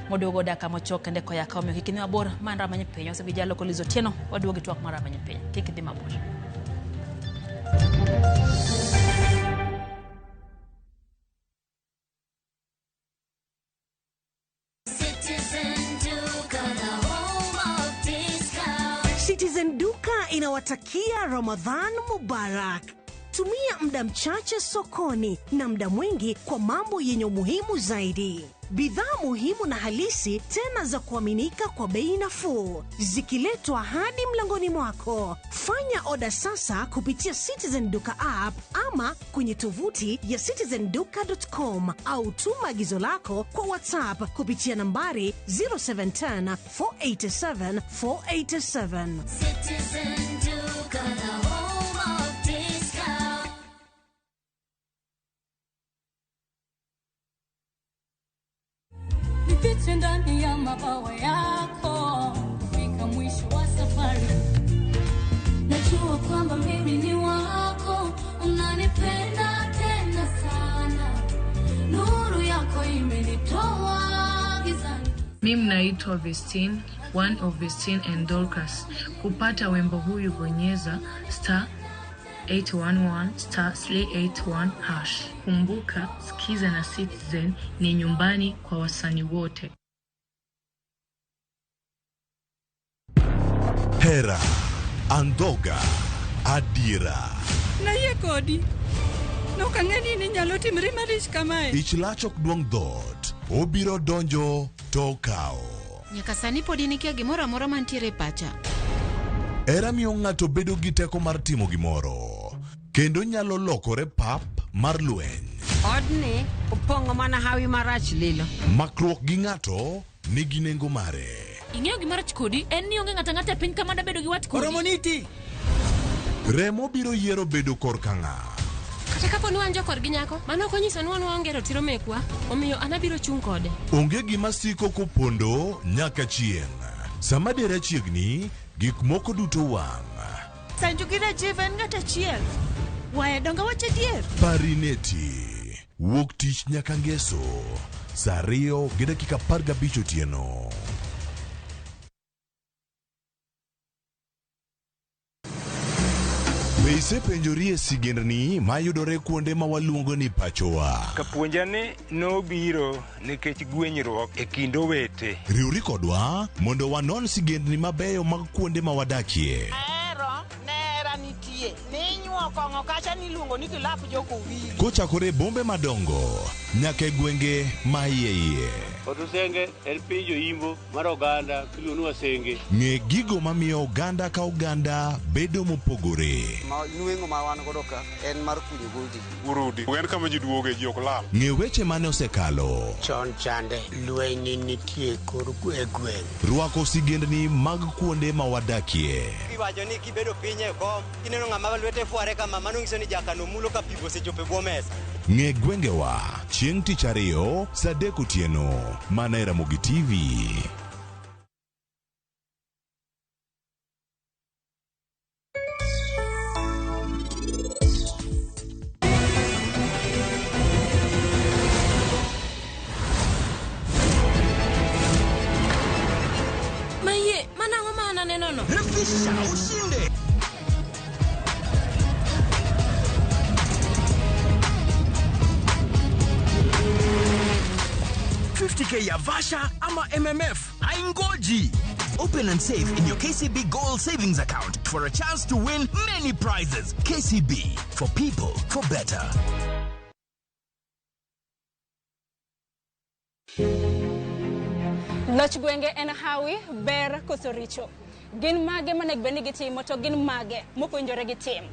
moduogo daka mochok kende koya ka omiyo kik idhi mabor man rameny piny osebiro jalo Kolizo Otieno waduogo gi twak mar rameny piny kik idhi mabor. Citizen Duka inawatakia Ramadhan Mubarak. Tumia muda mchache sokoni na muda mwingi kwa mambo yenye umuhimu zaidi. Bidhaa muhimu na halisi tena za kuaminika kwa bei nafuu, zikiletwa hadi mlangoni mwako. Fanya oda sasa kupitia Citizen Duka app ama kwenye tovuti ya citizenduka.com au tuma agizo lako kwa WhatsApp kupitia nambari 0710 487 487. Citizen Duka, the home of discount. Nifiche ndani ya mabawa yako kufika mwisho wa safari. Najua kwamba mimi ni wako, unanipenda tena sana. Nuru yako imenitoa gizani. Mimi naitwa Vestine, one of Vestine and Dorcas. Kupata wimbo huyu bonyeza star 811 star 381 hash. Kumbuka, Skiza na Citizen ni nyumbani kwa wasanii wote. Hera, Andoga, Adira. Na yie kodi. Nok ang'e ni inyalo timri malich kamae. Ich lach ok duong' dhoot, obiro donjo to okawo. Nyaka sani pod in ikia gimoro amora mantiere e pacha. Hera miyo ng'ato bedo gi teko mar timo gimoro, kendo nyalo lokore pap mar lweny. Odni opong'o mana hawi marach lilo. Makruok gi ng'ato nigi nengo mare. Ing'eyo gima rach kodi en ni onge ng'ato ang'ata e piny ka mada bedo gi wat kodi. Oromo niti. Remo biro yiero bedo korka ng'a. Kata kapo ni wan jokorgi nyako, mano ok onyiso ni wan waonge ratiro mekwa, omiyo an abiro chung' kode. Onge gima siko kopondo nyaka chieng'. Sama dera chiegni, gik moko duto wang'. Sanju gi Rajiv en ng'at achiel. Waya donge wach adier? Parineti. Wuok tich nyaka ngeso. Saa 2:15 otieno. Be isepenjori e sigendni mayudore kuonde ma waluongo ni pachowa? Kapuonja ni nobiro nikech gwenyruok e kind owete. Riwri kodwa mondo wanon sigendni mabeyo mag kuonde ma wadakie. Ahero nera nitie ninyuo kong'o kacha niluongo ni kilap jokowili. Kochakore e bombe madongo nyaka e gwenge ma iye iye. Otusenge en piny joimbo mar oganda miluongo ni Wasenge. Ng'e gigo mamiyo oganda ka oganda bedo mopogore. Ma nweng'o ma wan godo ka en mar kunyo goldi. Urudi. En kama ji duoge ji ok lal. Ng'e weche mane osekalo. Chon chande lweny nitie kor e gweng'. Rwako sigendni mag kuonde ma wadakie. Iwacho ni kibedo piny e kom, kineno ng'ama lwete fware kama, mano nyiso ni jakano mulo ka pi osechopo e bwo mesa. Ng'e gwengewa chieng' tich ariyo saa 3 otieno mana e Ramogi TV. Mayie, mano ang'o ma an aneno no? Refisha ushinde. $50K ya Vasha ama MMF haingoji. Open and save in your KCB Gold Savings Account for a chance to win many prizes. KCB, for people, for better. Loch gwenge en hawi, ber koso richo. Gin mage monego bed ni gitimo to gin mage mokowinjore gitim.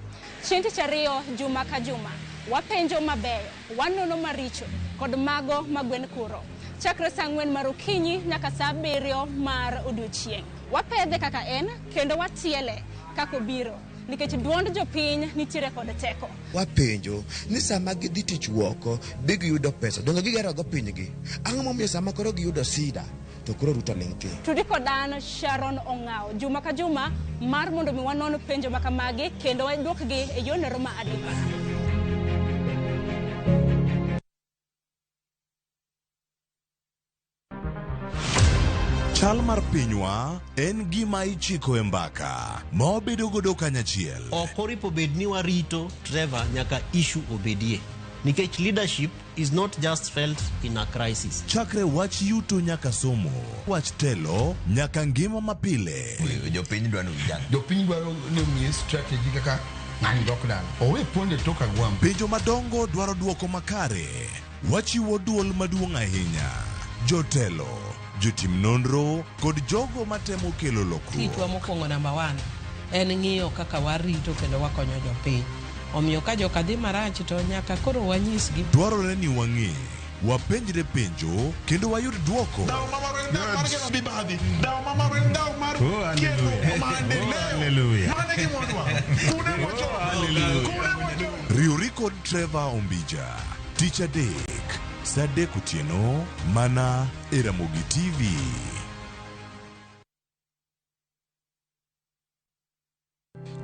Chieng' tich ariyo juma ka juma, wapenjo mabeyo, wanono maricho kod mago ma gwen kuro. Chakre saa 4 mar okinyi nyaka saa 7 mar odiochieng'. Wapedhe kaka en kendo watiele kaka obiro nikech duond jopiny nitiere kod teko. Wapenjo ni sama gidhi tich woko be giyudo pesa donge gigerogo pinygi ang'o momiyo sama koro giyudo sida to koro Ruto ling' thi. Tudi kod an Sharon Ong'awo juma ka juma mar mondo mi wanon penjo ma kamagi kendo waduokgi e yorno ma adimba. Chal mar pinywa en gima ichiko e mbaka ma wabedo godo kanyachiel. Ok oripo bed ni warito Trevor nyaka issue obedie. Nikech leadership is not just felt in a crisis. Chakre wach yuto nyaka somo, wach telo nyaka ngima mapile. Jopiny dwaro ni ujang. Jopiny dwaro ni omiye strategy kaka ng'ani dok dala. Owe ponde tok agwambo. Penjo madongo dwaro duoko makare. Wachiwo duol maduong' ahinya. Jotelo, jotim nonro kod jogo matemo kelo lokruok. Tijwa mokwongo namba 1 en ng'iyo kaka warito kendo wakonyo jopiny. Omiyo ka joka dhi marach to nyaka koro wanyisgi. Dwarore ni wang'e, wapenjre penjo kendo wayud duoko. Riwri kod Trevor Ombija tich adek saa 3 otieno mana e Ramogi TV.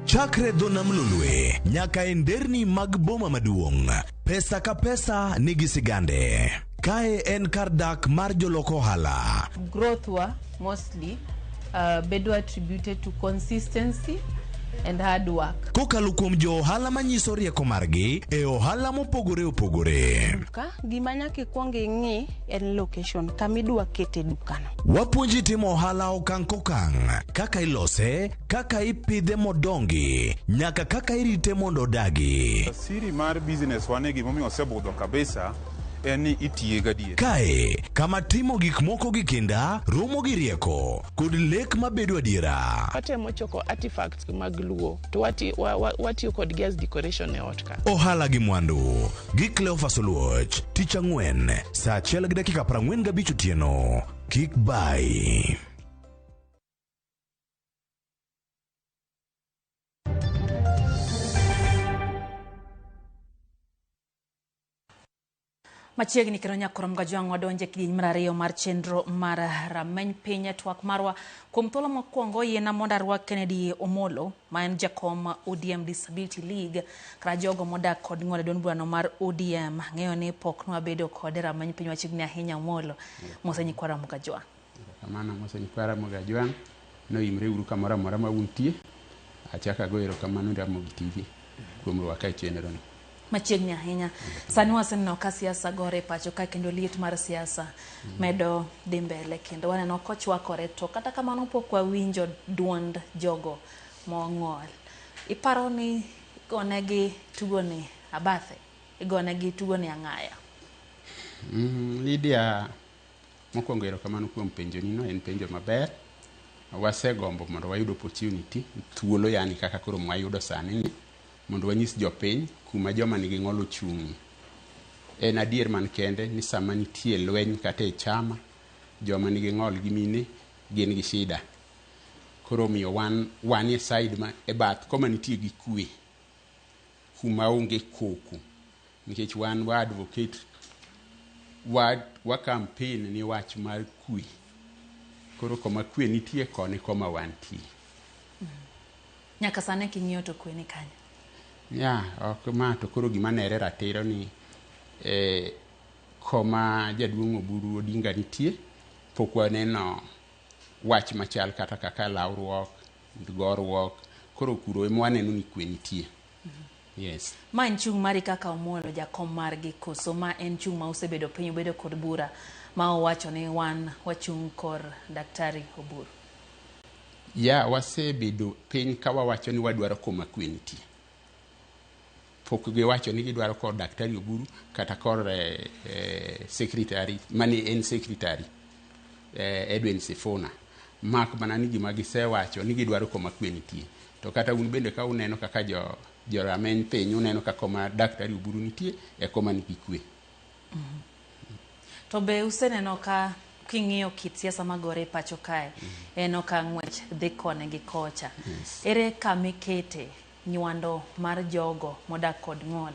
Chakre dho nam Lolwe nyaka e nderni mag boma maduong', pesa ka pesa nigi sigande. Kae en kar dak mar jolok ohala. Growth wa mostly bedo attributed to consistency and hard work. Kokalo kuom jo ohala manyiso rieko margi e ohala mopogore opogore. Duka, gima nyaka ikwong ing'i en location kama idwa kete dukano. Wapuonji timo ohala okang' kokang', kaka ilose, kaka ipidhe modongi, nyaka kaka irite mondo odagi. Siri mar business wane gimomiyo osebudho kabisa en ni itiye gadier. Kae kama timo gik moko gi kinda romo gi rieko kod lek mabedo adiera. Watemo choko artifacts mag Luo to watiyo kodgi as decoration e ot ka. Ohala gi mwandu gi Cleophas Oluoch tich ang'wen saa 1:45 otieno. Kik bai. Machiegni kendo nyakorom gajwang' wadonje kidieny mar ariyo mar chenro mar rameny piny e twak marwa. Kuom thuolo mokwongo yiena mondo arwak Kennedy Omolo ma en jakom ODM Disability League kata jogo modak kod ng'ol e duond burano mar ODM. Ang'eyo ni pok nwabedo kode rameny piny machiegni ahinya Omolo. Mose nyikwa Ramogi Ajwang'. Kamano mose nyikwa Ramogi Ajwang'. Noimre uru kamoro amora ma untie. Achako ago erokamano Ramogi TV kuom rwaka e chenro ni. Machiegni ahinya. Sani waseneno ka siasa gore e pacho ka kendo liet mar siasa medo dhi mbele kendo waneno kochwakore to kata kamano pok wawinjo duond jogo mong'ol. Iparo ni igonegi tugoni abathe? Igonegi tugoni ang'aya? Lydia, mokwongo erokamano kuom penjo nino, en penjo maber. Wasegombo mondo wayud opportunity, thuolo yani kaka koro mwayudo sani ni, mondo wanyis jopiny kuma joma nigi ng'ol ochung'ie. En adier man kende ni sama nitie lweny kata e chama, joma nigi ng'ol gi mine gin gi shida. Koro omiyo wan wanie side ma e bath koma nitie gi kwe, kuma onge koko, nikech wan wa advocate wa campaign ni wach mar kwe. Koro koma kwe nitie koni koma wantie. Nyaka sani king'iyo to kwe ni kanye? Ya, ok ma to koro gima nere ratiro ni koma jaduong' Oburu Odinga nitie pok waneno wach machal kata kaka lawruok, goruok. Koro kuro ema waneno ni kwe nitie. Yes. Ma en chung' mari kaka Omolo jakom margi koso ma en chung' ma usebedo piny ubedo kod bura ma owacho ni wan wachung' kor Daktari Oburu? Ya, wasebedo piny ka wawacho ni wadwaro koma kwe nitie. Pok giwacho ni gidwaro kor Daktari Oburu kata kor secretary mane en secretary Edwin Sifuna. Mak mana ni gima gisewacho ni gidwaro koma kwe nitie. To kata un bende ka uneno kaka jorameny piny uneno ka koma Daktari Oburu nitie e koma nigi kwe. To be useneno ka king'iyo kit siasa magore e pacho kae, en ka ng'wech dhi koni gi kocha. Ere kamikete nywando mar jogo modak kod ng'ol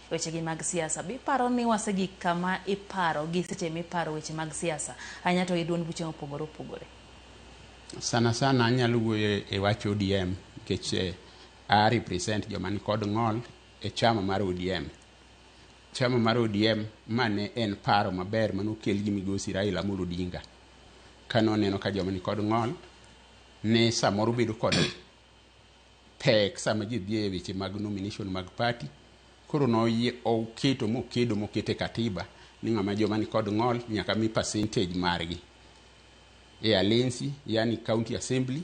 wechegi mag siasa? Be iparo ni wasegik kama iparo gi seche miparo weche mag siasa ahinya to gi duond buche mopogore opogore? Sana sana anyalo wuoyo e wach ODM nikech a represent joma ni kod ng'ol e chama mar ODM. Chama mar ODM mane en paro maber manokel gi migosi Raila Amolo Odinga. Kane oneno ka joma ni kod ng'ol ne samoro bedo kod pek sama ji dhi e weche mag nomination mag party. Koro noyie oketo mokedo mokete katiba ni ng'ama joma ni kod ng'ol nyaka mi percentage margi e Alensi, yani county assembly,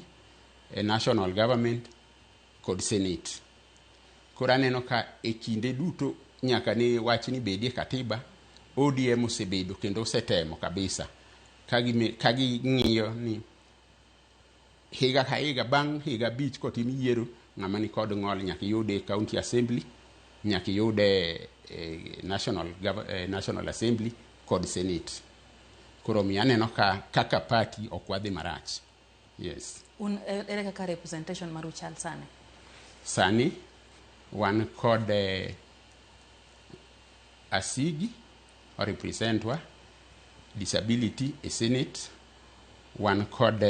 e national government kod senate. Koro aneno ka e kinde duto nyaka ne wachni bedie katiba, ODM osebedo kendo osetemo kabisa ka ging'iyo ni higa ka higa bang' higa 5 kotim yiero ng'ama ni kod ng'ol nyaka iyude e county assembly, nyaka iyude e national assembly kod senate. Koro omiyo aneno ka kaka party ok wadhi marach. Yes. Un ere kaka representation maru chal sani? Sani wan kod Asigi represent wa disability e senate. Wan kod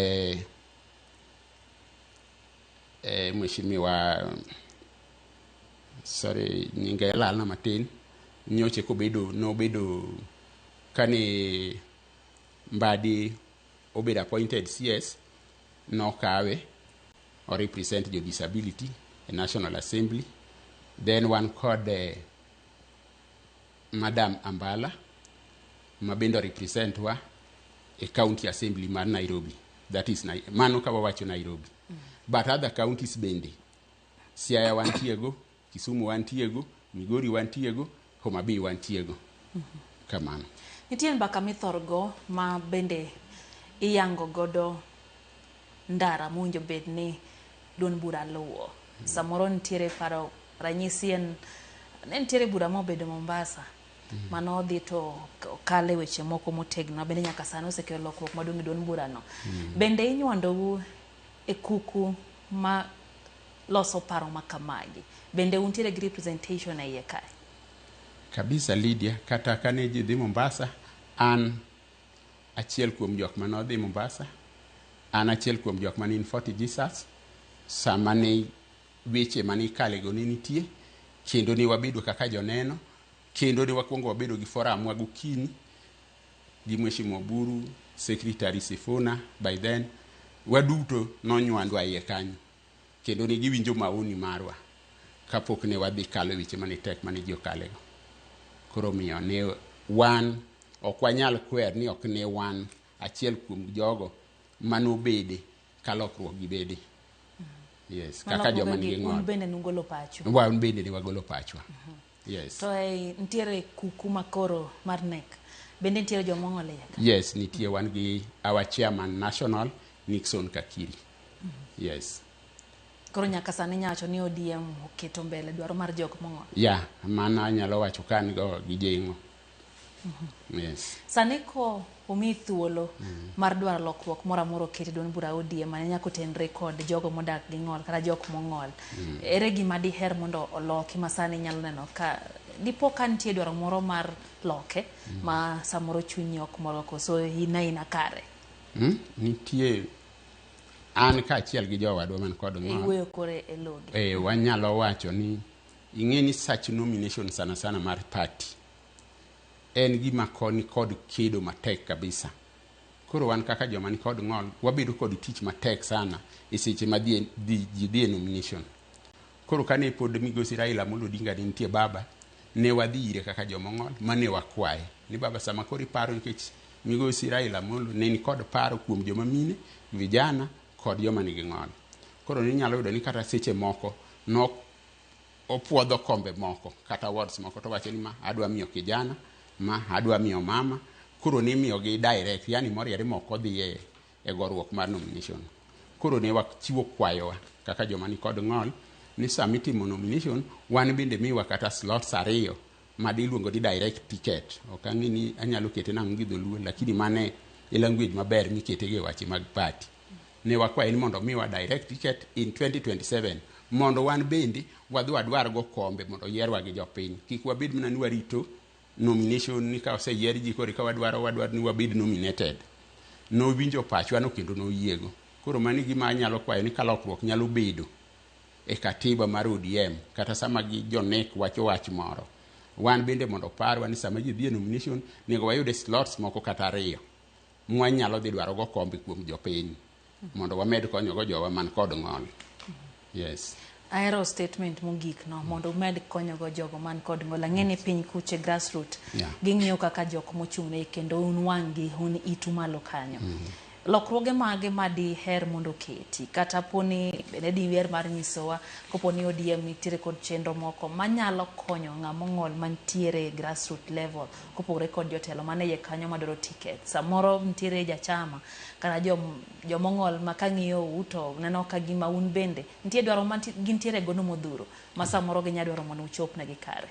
mheshimiwa, sorry nyinge lalna matin, nyoche kobedo nobedo kane Mbadi obedo appointed CS, nokawe o represent jo disability e National Assembly. Then wan kod Madam Ambala ma bende represent wa e County Assembly mar Nairobi. That is mano ka wawacho Nairobi. But other counties bende, Siaya wantiego, Kisumu wantiego, Migori wantiego, Homa Bay wantiego. Kamano. Nitie mbaka mithorgo ma bende iyango godo ndara mowinjo bed ni duond bura luwo. Samoro nitiere paro, ranyisi en ne nitiere bura mobedo Mombasa mano odhi to okale weche moko motegno bende nyaka sani osekelo lokruok maduong' e duond burano. Bende inywandou e kuku ma loso paro ma kamagi? Bende untiere gi representation e iye kae? Kabisa Lydia, kata kane ji dhi Mombasa, an achiel kuom jok mane odhi Mombasa, an achiel kuom jok mane in Fort Jesus, sama ne weche mane ikalego ne nitie, kendo ne wabedo kaka joneno, kendo ne wakwongo wabedo gi forum wa gokinyi, gi Mheshimiwa Oburu, Secretary Sifuna by then, waduto nonywandwa iye kanyo, kendo ne giwinjo maoni marwa kapok ne wadhi kalo weche mane tek mane ji okalego. Koro omiyo ne wan ok wanyal kwer ni ok ne wan achiel kuom jogo manobede ka lokruok gi bede. Yes, kaka joma nigi Un ng'ol. bende nugolo pachu. Wan bende ne wagolo pachwa. Yes. To ei nitiere kuku makoro mar NEC. Bende nitiere joma ong'ol e iye ka? Yes, nitie wan gi our chairman national Nixon Kakiri. Yes. Koro nyaka sani inyalo wacho ni ODM oketo mbele dwaro mar jok mong'ol. Yeah, mano anyalo wacho ka an go gi jeng'o. Yes. Sani ko omiyi thuolo mar dwaro lokruok moro amora oket e duond bura ODM mane nyaka otenre kod jogo modak gi ng'ol kata jok mong'ol. Ere gima diher mondo oloki ma sani inyalo neno ka dipo ka nitie dwaro moro mar loke ma samoro chunyi ok moro koso in aina kare? Nitie an kaachiel gi jowadwa man kod ng'ol. Iwuoyo kore e logi. Wanyalo wacho ni ing'e ni such nomination sana sana mar party en gima koni kod kedo matek kabisa. Koro wan kaka joma ni kod ng'ol wabedo kod tich matek sana e seche ma ji dhi e nomination. Koro kane pod migosi Raila Amolo Odinga ne nitie baba, ne wadhi ire kaka joma ong'ol mane wakwaye ni baba sama koro iparo nikech migosi Raila Amolo ne ni kod paro kuom joma mine, vijana kod joma nigi ng'ol. Koro ninyalo yudo ni kata seche moko nok opuodho kombe moko kata wards moko to wacho ni ma adwa miyo kijana, ma adwa miyo mama. Koro nimiyogi direct, yani moriere moko dhi e goruok mar nomination. Koro ne wachiwo kwayowa kaka joma ni kod ng'ol ni sama itimo nomination wan bende miwa kata slots 2 ma iluongo ni direct ticket. Ok ang'e ni anyalo kete nang'o gi dholuo, lakini mane e language maber mikete gi e weche mag party. Ne wakwaye ni mondo miwa direct ticket in 2027 mondo wan bende wadhi wadwar go kombe mondo yierwa gi jopiny. Kik wabed mana ni warito nomination ni ka oseyier ji koro eka wadwaro ni wabed nominated. Nowinjo pachwa no kendo noyiego. Koro mano e gima anyalo kwayo ni ka lokruok nyalo bedo e katiba mar ODM kata sama gi jo NEC wacho wach moro, wan bende mondo oparwa ni sama ji dhi e nomination nego wayude slots moko kata 2 mwanyalo dhi dwaro go kombe kuom jopiny mondo wamed konyogo jowa man kod ng'ol. Yes. Ahero statement mogik no mondo umed konyogo jogo man kod ng'ol. Ang'e ni piny kuche grassroot ging'iyo kaka jok mochung'ne kendo un wang'gi un itu malo kanyo. Lokruoge mage ma diher mondo oketi kata poni bende diher mar nyisowa kopo ni ODM nitiere kod chenro moko manyalo konyo ng'ama ong'ol mantiere grassroot level kopogore kod jotelo mane iye kanyo madwaro ticket. Samoro nitiere jachama kata jomong'ol ma kang'iyo u to neno ka gima un bende nitie dwaro ma gintiere gono modhuro ma samoro ginya dwaro mondo uchop negi kare.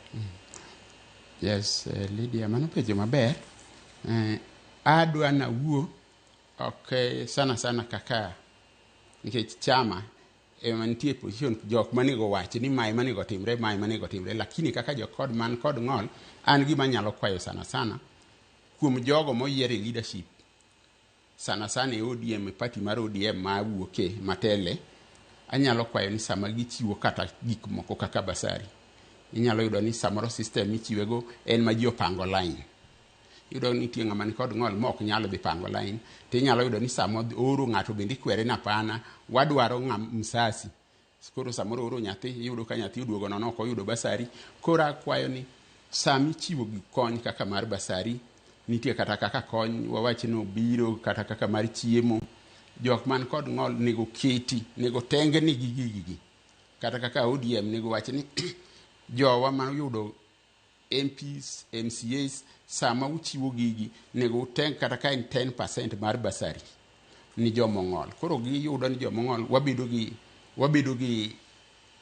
Yes, Lydia, mano penjo maber. Adwa nawuo ok sana sana kaka nikech chama ema nitie position jok manego wach ni mae manego timre, mae manego timre, lakini kaka jokod man kod ng'ol an gima nyalo kwayo sana sana kuom jogo moyier e leadership sana sana e ODM, e party mar ODM ma awuoke matele, anyalo kwayo ni sama gichiwo kata gik moko kaka basari, inyalo yudo ni samoro system michiwego en ma ji opango line. Iyudo ni nitie ng'ama nikod ng'ol ma ok nyal dhi pango line, to inyalo yudo ni sama ooro ng'ato bende ikwere ni hapana, wadwaro ng'am msasi. Koro samoro ooro nyathi, iyudo ka nyathi oduogo nono ok oyudo basari. Koro akwayo ni sama ichiwo gik kony kaka mar basari, nitie kata kaka kony wawach ni obiro kata kaka mar chiemo, jok man kod ng'ol nego keti, nego tengni gi gigi. Kata kaka ODM nego wach ni jowa ma oyudo MPs, MCAs, sama uchiwo gigi nego uteng kata ka en 10% mar bursary ni jomong'ol. Koro giyudo ni jomong'ol wabedo gi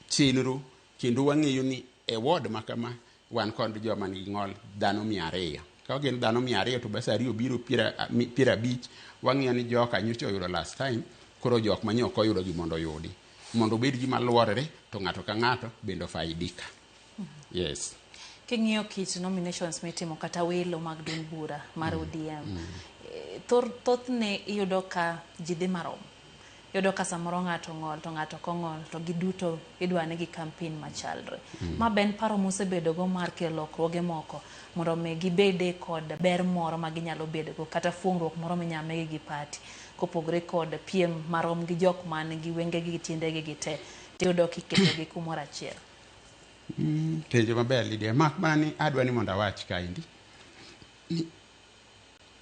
chenro kendo wang'eyo ni e ward ma kama wan kod joma nigi ng'ol dhano 200. Ka gin dhano 200 to bursary obiro 50, wang'iyo ni joka nyocha oyudo last time, koro jok ma ok oyudo gi mondo oyudi. Mondo obed gima luorore to ng'ato ka ng'ato bende ofaidika. Yes. King'iyo kit nominations mitimo kata welo mag duond bura mar ODM, thothne iyudo ka ji dhi marom. Iyudo ka samoro ng'ato ong'ol to ng'ato ok ong'ol to giduto idwa ni gi campaign machalre. Ma be en paro mosebedogo mar kelo lokruoge moko mondo mi gibede kod ber moro ma ginyalo bedogo kata fuong'ruok moro minyalo migi gi party kopogore kod piem marom gi jok man gi wengegi gi tiendegi gi te tiyudo kiketogi kumoro achiel. Penjo maber, Lydia. Mak mana ni adwa ni mondo awach kaendi ni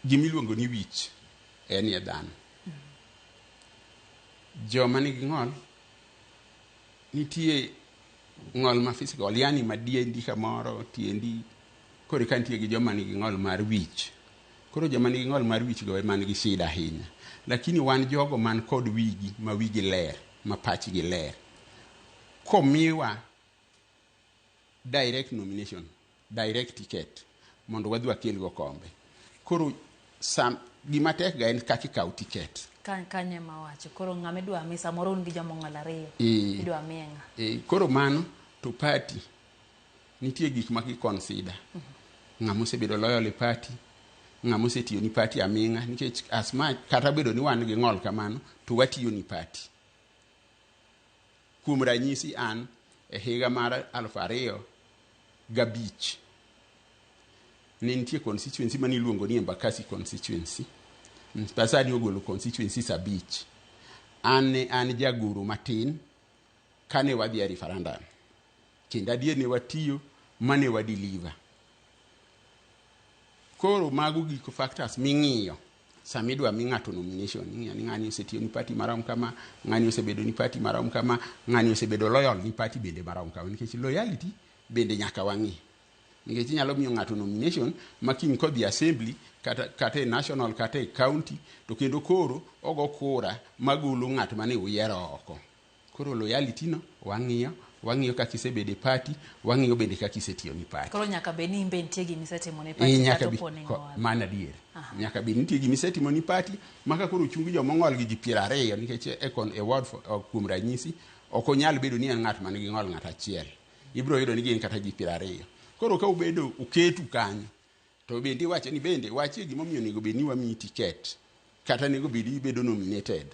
gimiluongo ni wich en e dhano. Joma nigi ng'ol nitie ng'ol ma physical, yani madiendi kamoro, tiendi, koro ka nitie gi joma nigi ng'ol mar wich. Koro joma nigi ng'ol mar wich go ema nigi shida ahinya. Lakini wan jogo man kod wigi ma wigi ler, ma pachgi ler. Komiwa direct nomination, direct ticket mondo wadhi wakel go kombe. Koro sam, gima tek ga en kaka ikaw ticket. Kanyo ema wacho. Koro ng'ama idwa mi samoro un gi jomong'ol ariyo. Idwa miye ng'a? Koro mano to party nitie gik ma gi consider. Ng'ama osebedo loyal e party, ng'ama osetiyo ni party aming'a nikech as much kata bedo ni wan gi ng'ol kamano to watiyo ni party. Kuom ranyisi an e higa mar 2005 ne nitie constituency mane iluongo ni Embakasi constituency. Sani ogolo constituencies 5. An ne an jagoro matin kane wadhi e referendum. Kendo adier ne watiyo mane wa deliver. Koro mago gik factors ming'iyo sama idwa mi ng'ato nomination. Ing'iyo ni ng'ani osetiyo ni party marom kama, ng'ani osebedo ni party marom kama, ng'ani osebedo loyal ni party bende marom kama. Nikech loyalty bende nyaka wang'i. Nikech inyalo miyo ng'ato nomination ma kiny kodhi assembly kata e national kata e county to kendo koro ogo kura magolo ng'at mane uyiero oko. Koro loyalty no wang'iyo, wang'iyo kaka isebedo e party, wang'iyo bende kaka isetiyo ni party. Koro nyaka bed ni in be nitie gima isetimo ne party nyaka kata bi opo ni ng'ol. Mano adier. Nyaka bed nitie gima isetimo ni party ma ka koro ochung jomong'ol gi ji 20 nikech e kon e ward kuom ranyisi ok onyal bedo ni en ng'at man gi ng'ol ng'at achiel. Ibiro yudo ni gin kata ji 20. Koro ka ubedo uketu kanyo to bende iwacho ni bende wachie gimomiyo onego bed ni wamiyi ticket kata onego bed ni ibedo nominated.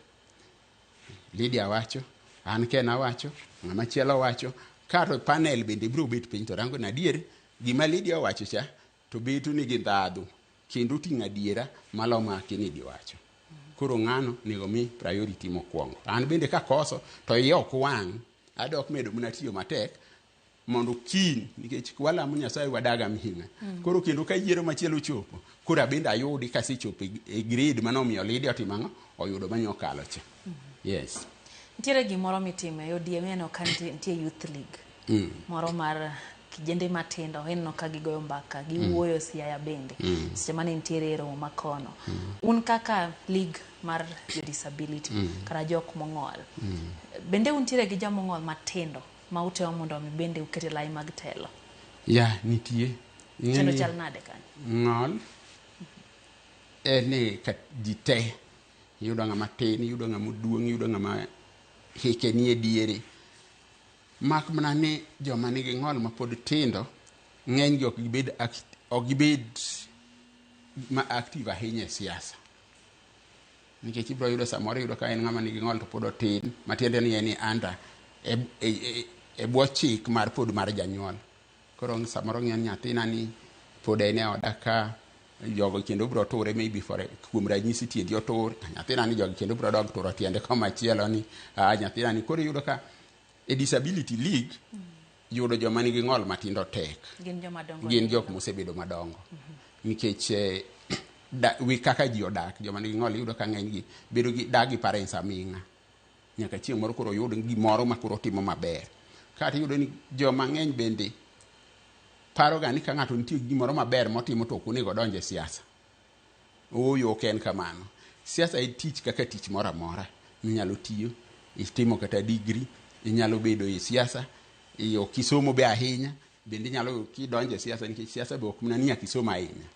Lydia wacho, an Ken awacho, ng'ama chielo wacho, kato panel bende biro bet piny to rango ni adier gima Lydia owacho cha to beto nigi ndhadhu kendo oting'o adiera malo ma Kennedy wacho. Koro ng'ano onego mi priority mokwongo. An bende kakoso to iya ok wang', adok medo mana tiyo matek mondo kiny nikech walamo Nyasaye wadag aming'a. Koro kendo ka yiero machielo ochopo, koro abende ayudi kasechopo e grade manomiyo Lydia otimo ang'o? Oyudo mane okalo cha. Yes. Nitiere gimoro mitimo e ODM ineno ka nitie youth league moro mar kijende matindo ineno ka gigoyo mbaka giwuoyo Siaya bende seche mane nitiere e romo makono. Un kaka league mar jo disability kata jok mong'ol bende untiere gi jomong'ol matindo ma utemo mondo mi bende uket e lai mag telo? Ya, nitie. Ing'e Chenro ni chal nade kanyo? Ng'ol en ni ka ji te iyudo ng'ama tin, iyudo ng'ama duong', iyudo ng'ama hike nie diere. Mak mana ni joma nigi ng'ol mapod tindo ng'eny gi ok gibed ma active ahinya e siasa. Nikech ibiro yudo samoro iyudo ka en ng'ama nigi ng'ol to pod otin, matiende ni en under e bwo chik mar pod mar janyuol. Koro samoro ng'iyo ni nyathina ni pod en e oda ka jogo kendo biro ture maybe for kuom ranyisi tiendi otur, nyathina ni jogi kendo biro dok turo tiende komachielo ni nyathina ni koro iyudo ka e disability league yudo joma nigi ng'ol matindo tek. Gin joma dongo. Gin jok mosebedo madongo. Nikech wi kaka ji odak, joma nigi ng'ol iyudo ka ng'eny gi bedo gi dak gi parents aming'a. Nyaka chieng' moro koro oyud gimoro ma koro timo maber. Kata iyudo ni joma ng'eny bende Paroga ni ka ng'ato nitie gi gimoro maber motimo to ok onego odonj e siasa. Ooyo, ok en kamano. Siasa en tich kaka tich moro amora minyalo tiyo. Itimo kata degree, inyalo bedo e siasa, ok isomo be ahinya, bende inyalo kidonjo e siasa nikech siasa be ok mana ni nyaka isom ahinya.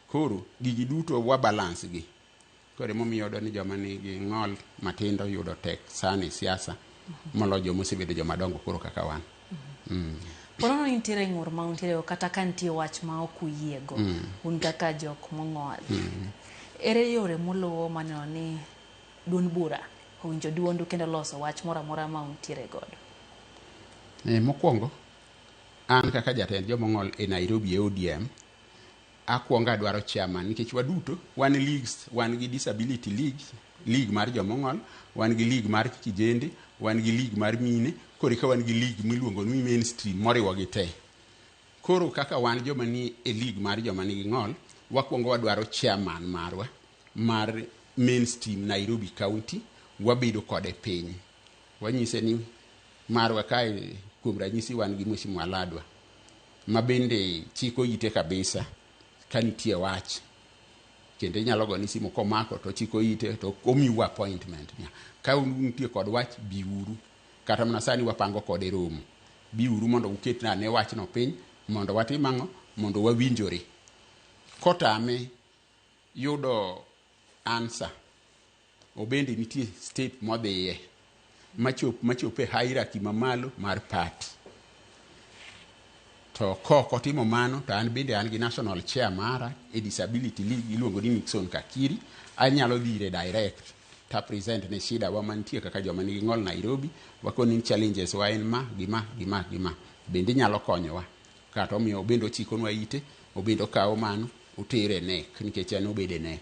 Koro gigi duto wa balance gi. Koro emomiyo iyudo ni joma nigi ng'ol matindo yudo tek sana e siasa moloyo joma osebedo joma dongo koro kaka wan. Ponono ni nitiere ng'ur ma untiere kata ka nitie wach ma ok uyiego un kaka jok mong'ol. Ere yore muluwo maneno ni duond bura owinjo duondu kendo loso wach moro amora ma untiere godo? Mokwongo, an kaka jatend jomong'ol e Nairobi e ODM, akwongo adwaro chairman nikech waduto wan leagues, wan gi disability league, league mar jomong'ol, wan gi league mar kijende, wan gi league mar mine, koro eka wan gi league miluongo ni mainstream moriwo gi te. Koro kaka wan joma ni e league mar joma nigi ng'ol, wakwongo wadwaro chairman marwa mar mainstream Nairobi County, wabedo kode piny. Wanyise ni marwa kae kuom ranyisi wan gi Mheshimiwa Ladwa ma bende chiko ite kabisa ka nitie wach kendo inyalo gone simu komako to ochiko ite to omiu appointment ka un nitie kod wach biuru kata mana sani wapango kode romo biuru mondo uketna ane wachno piny mondo watim ang'o mondo wawinjore kotame yudo answer obende nitie step modhiye machop e hierarchy mamalo mar party to kok otimo mano to an bende an gi national chair mara e disability league iluongo ni Nixon Kakiri anyalo dhi ire direct ta present ne shida wa mantie kaka joma nigi ng'ol Nairobi wakoni ni challenges wa en ma gi ma gi ma gi ma bende inyalo konyowa kata omiyo obende ochikonwa ite obende okawo mano otere e NEC nikech en obedo e NEC.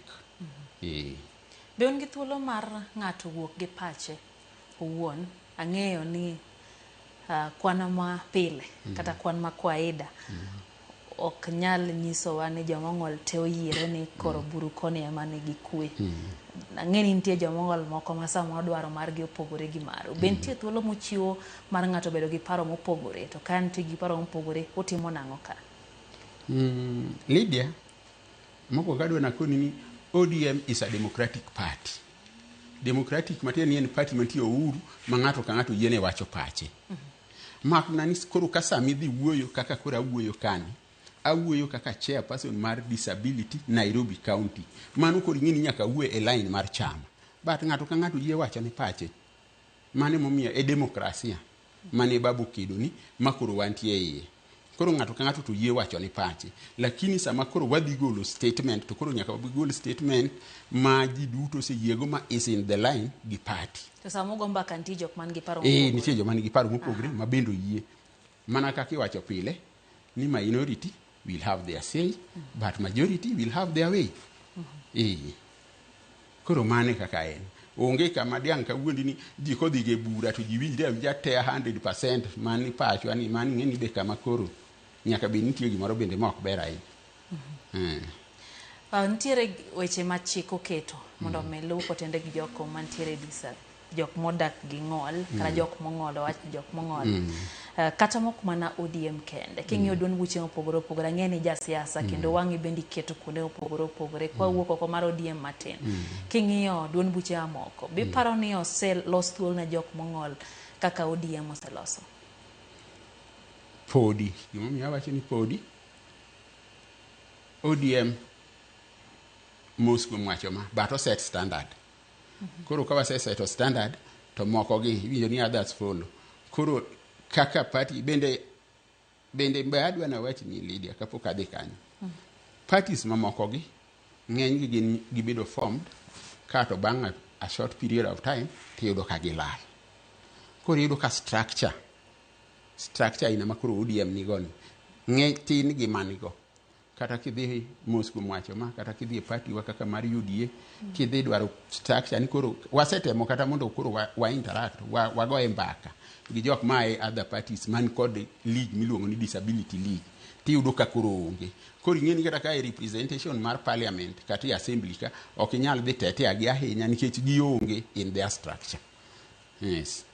Be un gi thuolo mar ng'ato wuok gi pache owuon? Ang'eyo ni kwan ma pile kata kwan ma kawaida ok nyal nyisowa ni joma ong'ol te oyiere ni koro buru koni ema nigi kwe. Ang'e ni nitie joma ong'ol moko ma samoro dwaro margi opogore gi maru. Be nitie thuolo muchiwo mar ng'ato bedo gi paro mopogore? To ka nitie gi paro mopogore, utimo nang'o ka? Lydia, mokwongo adwa nakoni ni ODM is a democratic party. Democratic matiende ni en party mantie uhuru ma ng'ato ka ng'ato yiene wacho pache. Mak mana ni koro ka sama idhi wuoyo kaka koro awuoyo kani, awuoyo kaka chairperson mar disability Nairobi County. Mano koro ing'e ni nyaka awuo e line mar chama. But ng'ato ka ng'ato yie wacho ne pache. Mano emomiyo e demokrasia mane babu okedo ni ma koro wantie e iye. Koro ng'ato ka ng'ato to yie wacho ne pache. Lakini sama koro wadhi golo statement to koro nyaka wagol statement ma ji duto oseyiego ma is in the line gi party. To sama ugo mbaka nitie jok man gi paro mopogore. Nitie joma nigi paro mopogore ma bende oyie. Mana kaka iwacho pile ni minority will have their say but majority will have their way. Koro mano e kaka en. Onge kama diang' kawuondi ni ji kodhi e bura to ji winjre awinja te 100% mani pachwa ni mani ing'e ni be kama koro nyaka bed nitie gimoro bende ma ok ber ahinya. Nitiere weche ma chik oketo mondo mi luw kotende gi jok mantiere jok modak gi ng'ol kata jok mong'ol owach ni jok mong'ol. Kata mok mana ODM kende. King'iyo duond buche mopogore opogore, ang'e ni jasiasa kendo wang'i bende iketo kuonde mopogore opogore. Kwa wuok oko mar ODM matin. King'iyo duond buche mamoko, biparo ni oselos thuolo ne jok mong'ol kaka ODM oseloso? Podi. Gimomiyo awacho ni podi, ODM mos kuom wacho ma, but oset standard. Koro ka waseseto standard, to moko gi iwinjo ni others follow. Koro kaka party bende be adwa nawach ni Lydia kapok adhi kanyo. Parties mamoko gi ng'eny gi gin gibedo formed kato bang' a short period of time tiyudo ka gilal. Koro iyudo ka structure aina ma koro ODM nigo ni ng'eny tin gi manigo. Kata kidhi mos kuom wacho ma, kata kidhi e party wa kaka mar UDA, kidhi dwaro structure ni koro wasetemo kata mondo koro wa interact, wagoye mbaka gi jok ma e other parties man kod league miluongo ni disability league, tiyudo ka koro onge. Koro ing'e ni kata ka e representation mar parliament kata e assembly ka, ok inyal dhi tetea gi ahinya nikech gionge in their structure. Yes.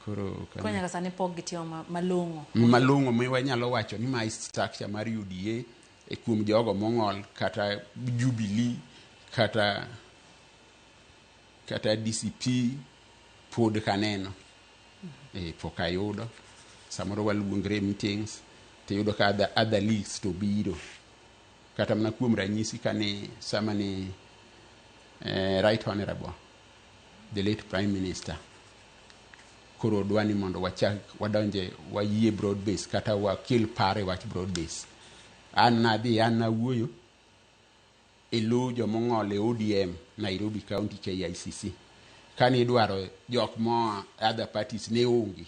Koro Koro nyaka sani pok gitimo malong'o. Malong'o mi wanyalo wacho ni mae structure mar UDA e kuom jogo mong'ol, kata Jubilee, kata DCP, pod kaneno pok ayudo. Samoro waluongre meetings tiyudo ka other leagues to biro. Kata mana kuom ranyisi, kane sama ni Right Honorable the late Prime Minister koro dwa ni mondo wachak wadonje, wayie broad base kata wakel paro e wach broad base, an nadhi, an nawuoyo e lo jomong'ol e ODM Nairobi County KICC. Kane idwaro jok moa other parties, ne onge.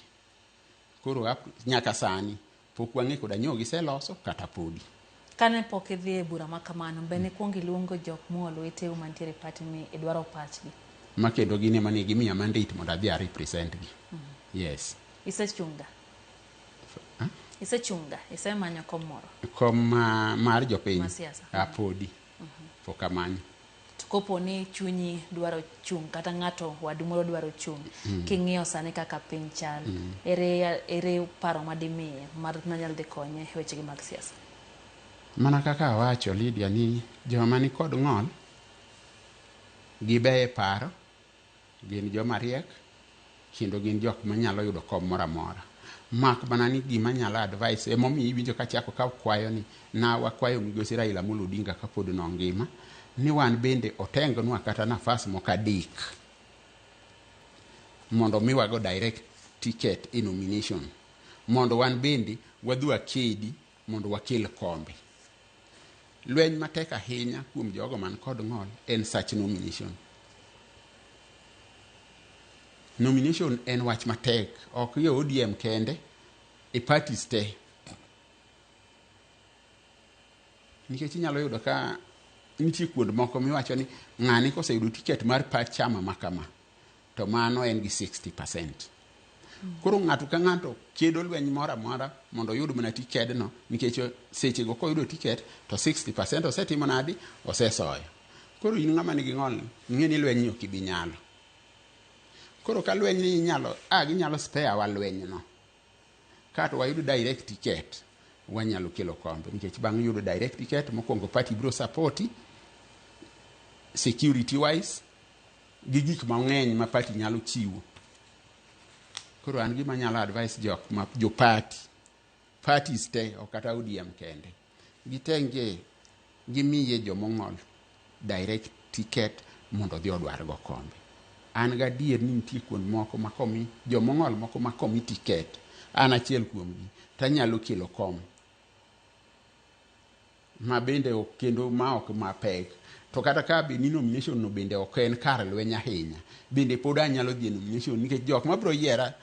Koro nyaka sani pok wang'e koda nyo giseloso kata podi. Kane pok idhi e bura ma kamano, be ne kuong iluongo jok moa lweteu mantiere e party mi idwaro pachgi? Ma kendo gin ema ne gimiya mandate mondo adhi a represent gi. Yes. Isechunga? Huh? Isechunga? Isemanyo kom moro? Kom mar jopiny? Mar siasa. Ah, podi. Pok amanyo. To kopo ni chunyi dwaro chung' kata ng'ato wadu moro dwaro chung', king'iyo sani kaka piny chal, ere paro madimiye mar manyalo dhi konye e wechegi mag siasa? Mana kaka awacho, Lydia, ni joma ni kod ng'ol gibeyo e paro, gin joma riek, kendo gin jok manyalo yudo kom moro amora. Mak mana ni gima nyalo advice, emomiyo iwinjo kachako ka kwayo ni na wakwayo migosi Raila Amolo Odinga kapod nongima ni wan bende otengnwa kata nafas moko 3 mondo miwago direct ticket e nomination, mondo wan bende wadhi wakedi mondo wakel kombe. Lweny matek ahinya kuom jogo man kod ng'ol en such nomination. Nomination en wach matek, ok e ODM kende, e parties te. Nikech inyalo yudo ka nitie kuond moko miwacho ni ng'ani koseyudo ticket mar chama ma kama, to mano en gi 60%. Koro ng'ato ka ng'ato kedo lweny moro amora mondo oyud mana tikedno, nikech sechego koyudo ticket to 60% osetimo nadi, osesoyo. Koro in ng'ama nigi ng'ol, ing'e ni lweny ni ok ibi nyalo. Koro ka lweny ni inyalo, ginyalo spare wa lweny no. Kato wayudo direct ticket, wanyalo kelo kombe, nikech bang' yudo direct ticket, mokwongo party biro support security wise gi gik mang'eny ma party nyalo chiwo. Koro an gima anyalo advice jok ma jo party, parties te, ok kata ODM kende, gitenge gimiye jomong'ol direct ticket mondo odhi odwar go kombe. An gadier ni nitie kuond moko ma komi jomong'ol moko ma komi ticket, an achiel kuomgi, tanyalo kelo kom ma bende ok kendo ma ok mapek. To kata ka bed ni nomination no bende ok en kar lweny ahinya, bende pod anyalo dhi e nomination, nikech jok mabiro yiera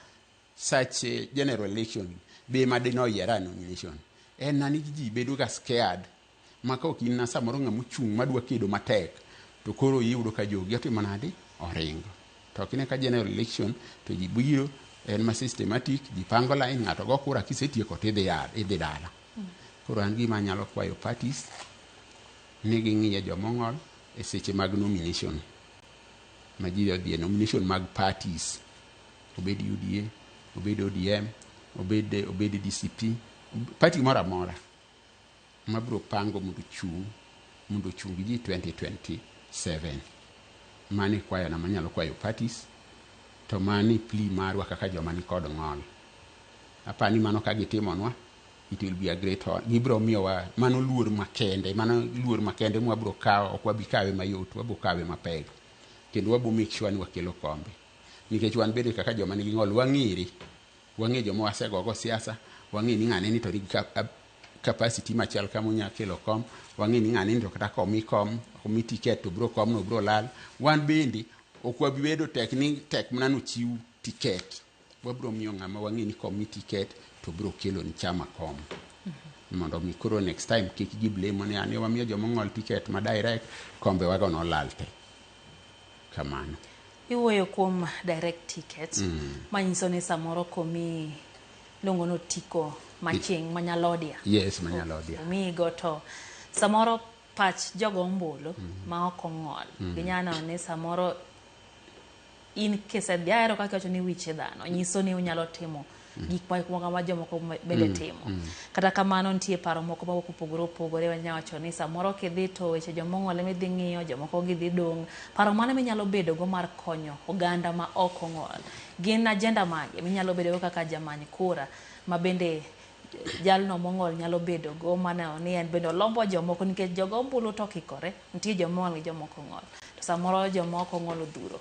such general election be ema dine oyiera e nomination. En na ni ji bedo ga scared ma ka ok in na samoro ng'ama ochung' madwa kedo matek, to koro iyudo ka jogi otimo nadi, oringo. To ok ine ka general election to ji biro en ma systematic, ji pango line, ng'ato go kura, kisetieko to idhi dala. Koro an gima anyalo kwayo parties ni ging'iye jomong'ol e seche mag nomination, ma ji odhi e nomination mag parties, obed UDA, obed ODM, obed DCP, party moro amora mabiro pango mondo ochung ji 2027. Mano e kwayona manyalo kwayo parties, to mano e plea marwa kaka joma ni kod ng'ol. Apani mano ka gitimonwa, it will be a great honor. Gibiro miyowa mano luor makende, mano luor makende mwabiro kawo. Ok wabi kawe mayot, wabiro kawe mapek, kendo wabo make sure ni wakelo kombe, nikech wan bende kaka joma nigi ng'ol wang'ere, wang'e joma wasegogo siasa, wang'e ni ng'ane ni to nigi capacity machal kama onya kelo kom, wang'e ni ng'ane ni to kata komi kom, omi ticket, to biro komno biro lal. Wan bende ok wabi bedo tek ni tek mana nochiw ticket, wabiro miyo ng'ama wang'e ni komi ticket to biro kelo ni chama kom, mondo mi koro next time kik gi blame ni ane wamiyo jomong'ol ticket ma direct, kombe wago nolal te kamano. Iwuoyo kuom direct ticket, manyiso ni samoro komi iluongo ni otiko maching' manyalodia. Yes, manyalodia. Omiyigo to samoro pach jogo ombulu ma ok ong'ol ginyalo neno ni samoro In kisedhi ahero kaka iwacho ni wiche dhano nyiso ni unyalo timo gik moko ma jomoko bende timo. Kata kamano nitie paro moko mawuok opogore opogore wanya wacho ni samoro kidhi to weche jomong'ol ema idhi ng'iyo, jomoko gidhi dong'. Paro mane minyalo bedo go mar konyo oganda ma ok ong'ol? Gin agenda mage minyalo bedo go kaka jamany kura ma bende jalno mong'ol nyalo bedo go maneno ni en bende olombo jomoko nikech jogo ombulu to okikore, nitie jomong'ol gi joma ok ong'ol. To samoro joma ok ong'ol odhuro.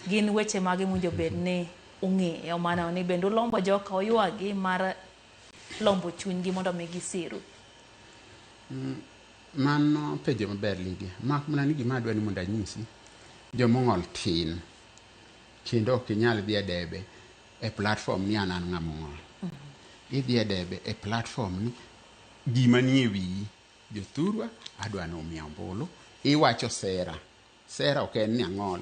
Gin weche mage mowinjo bed ni ung'iyo maneno ni bende ulombo joka oywagi mar lombo chunygi mondo mi gisiru? Mano penjo maber Lydia. Mak mana ni gima adwa ni mondo anyisi, jomong'ol tin kendo ok inyal dhi e debe e platform ni an an ng'ama ong'ol. Idhi e debe e platform ni gima nie wiyi, jothurwa adwa ni umiya ombulu, iwacho sera. Sera ok en ni ang'ol.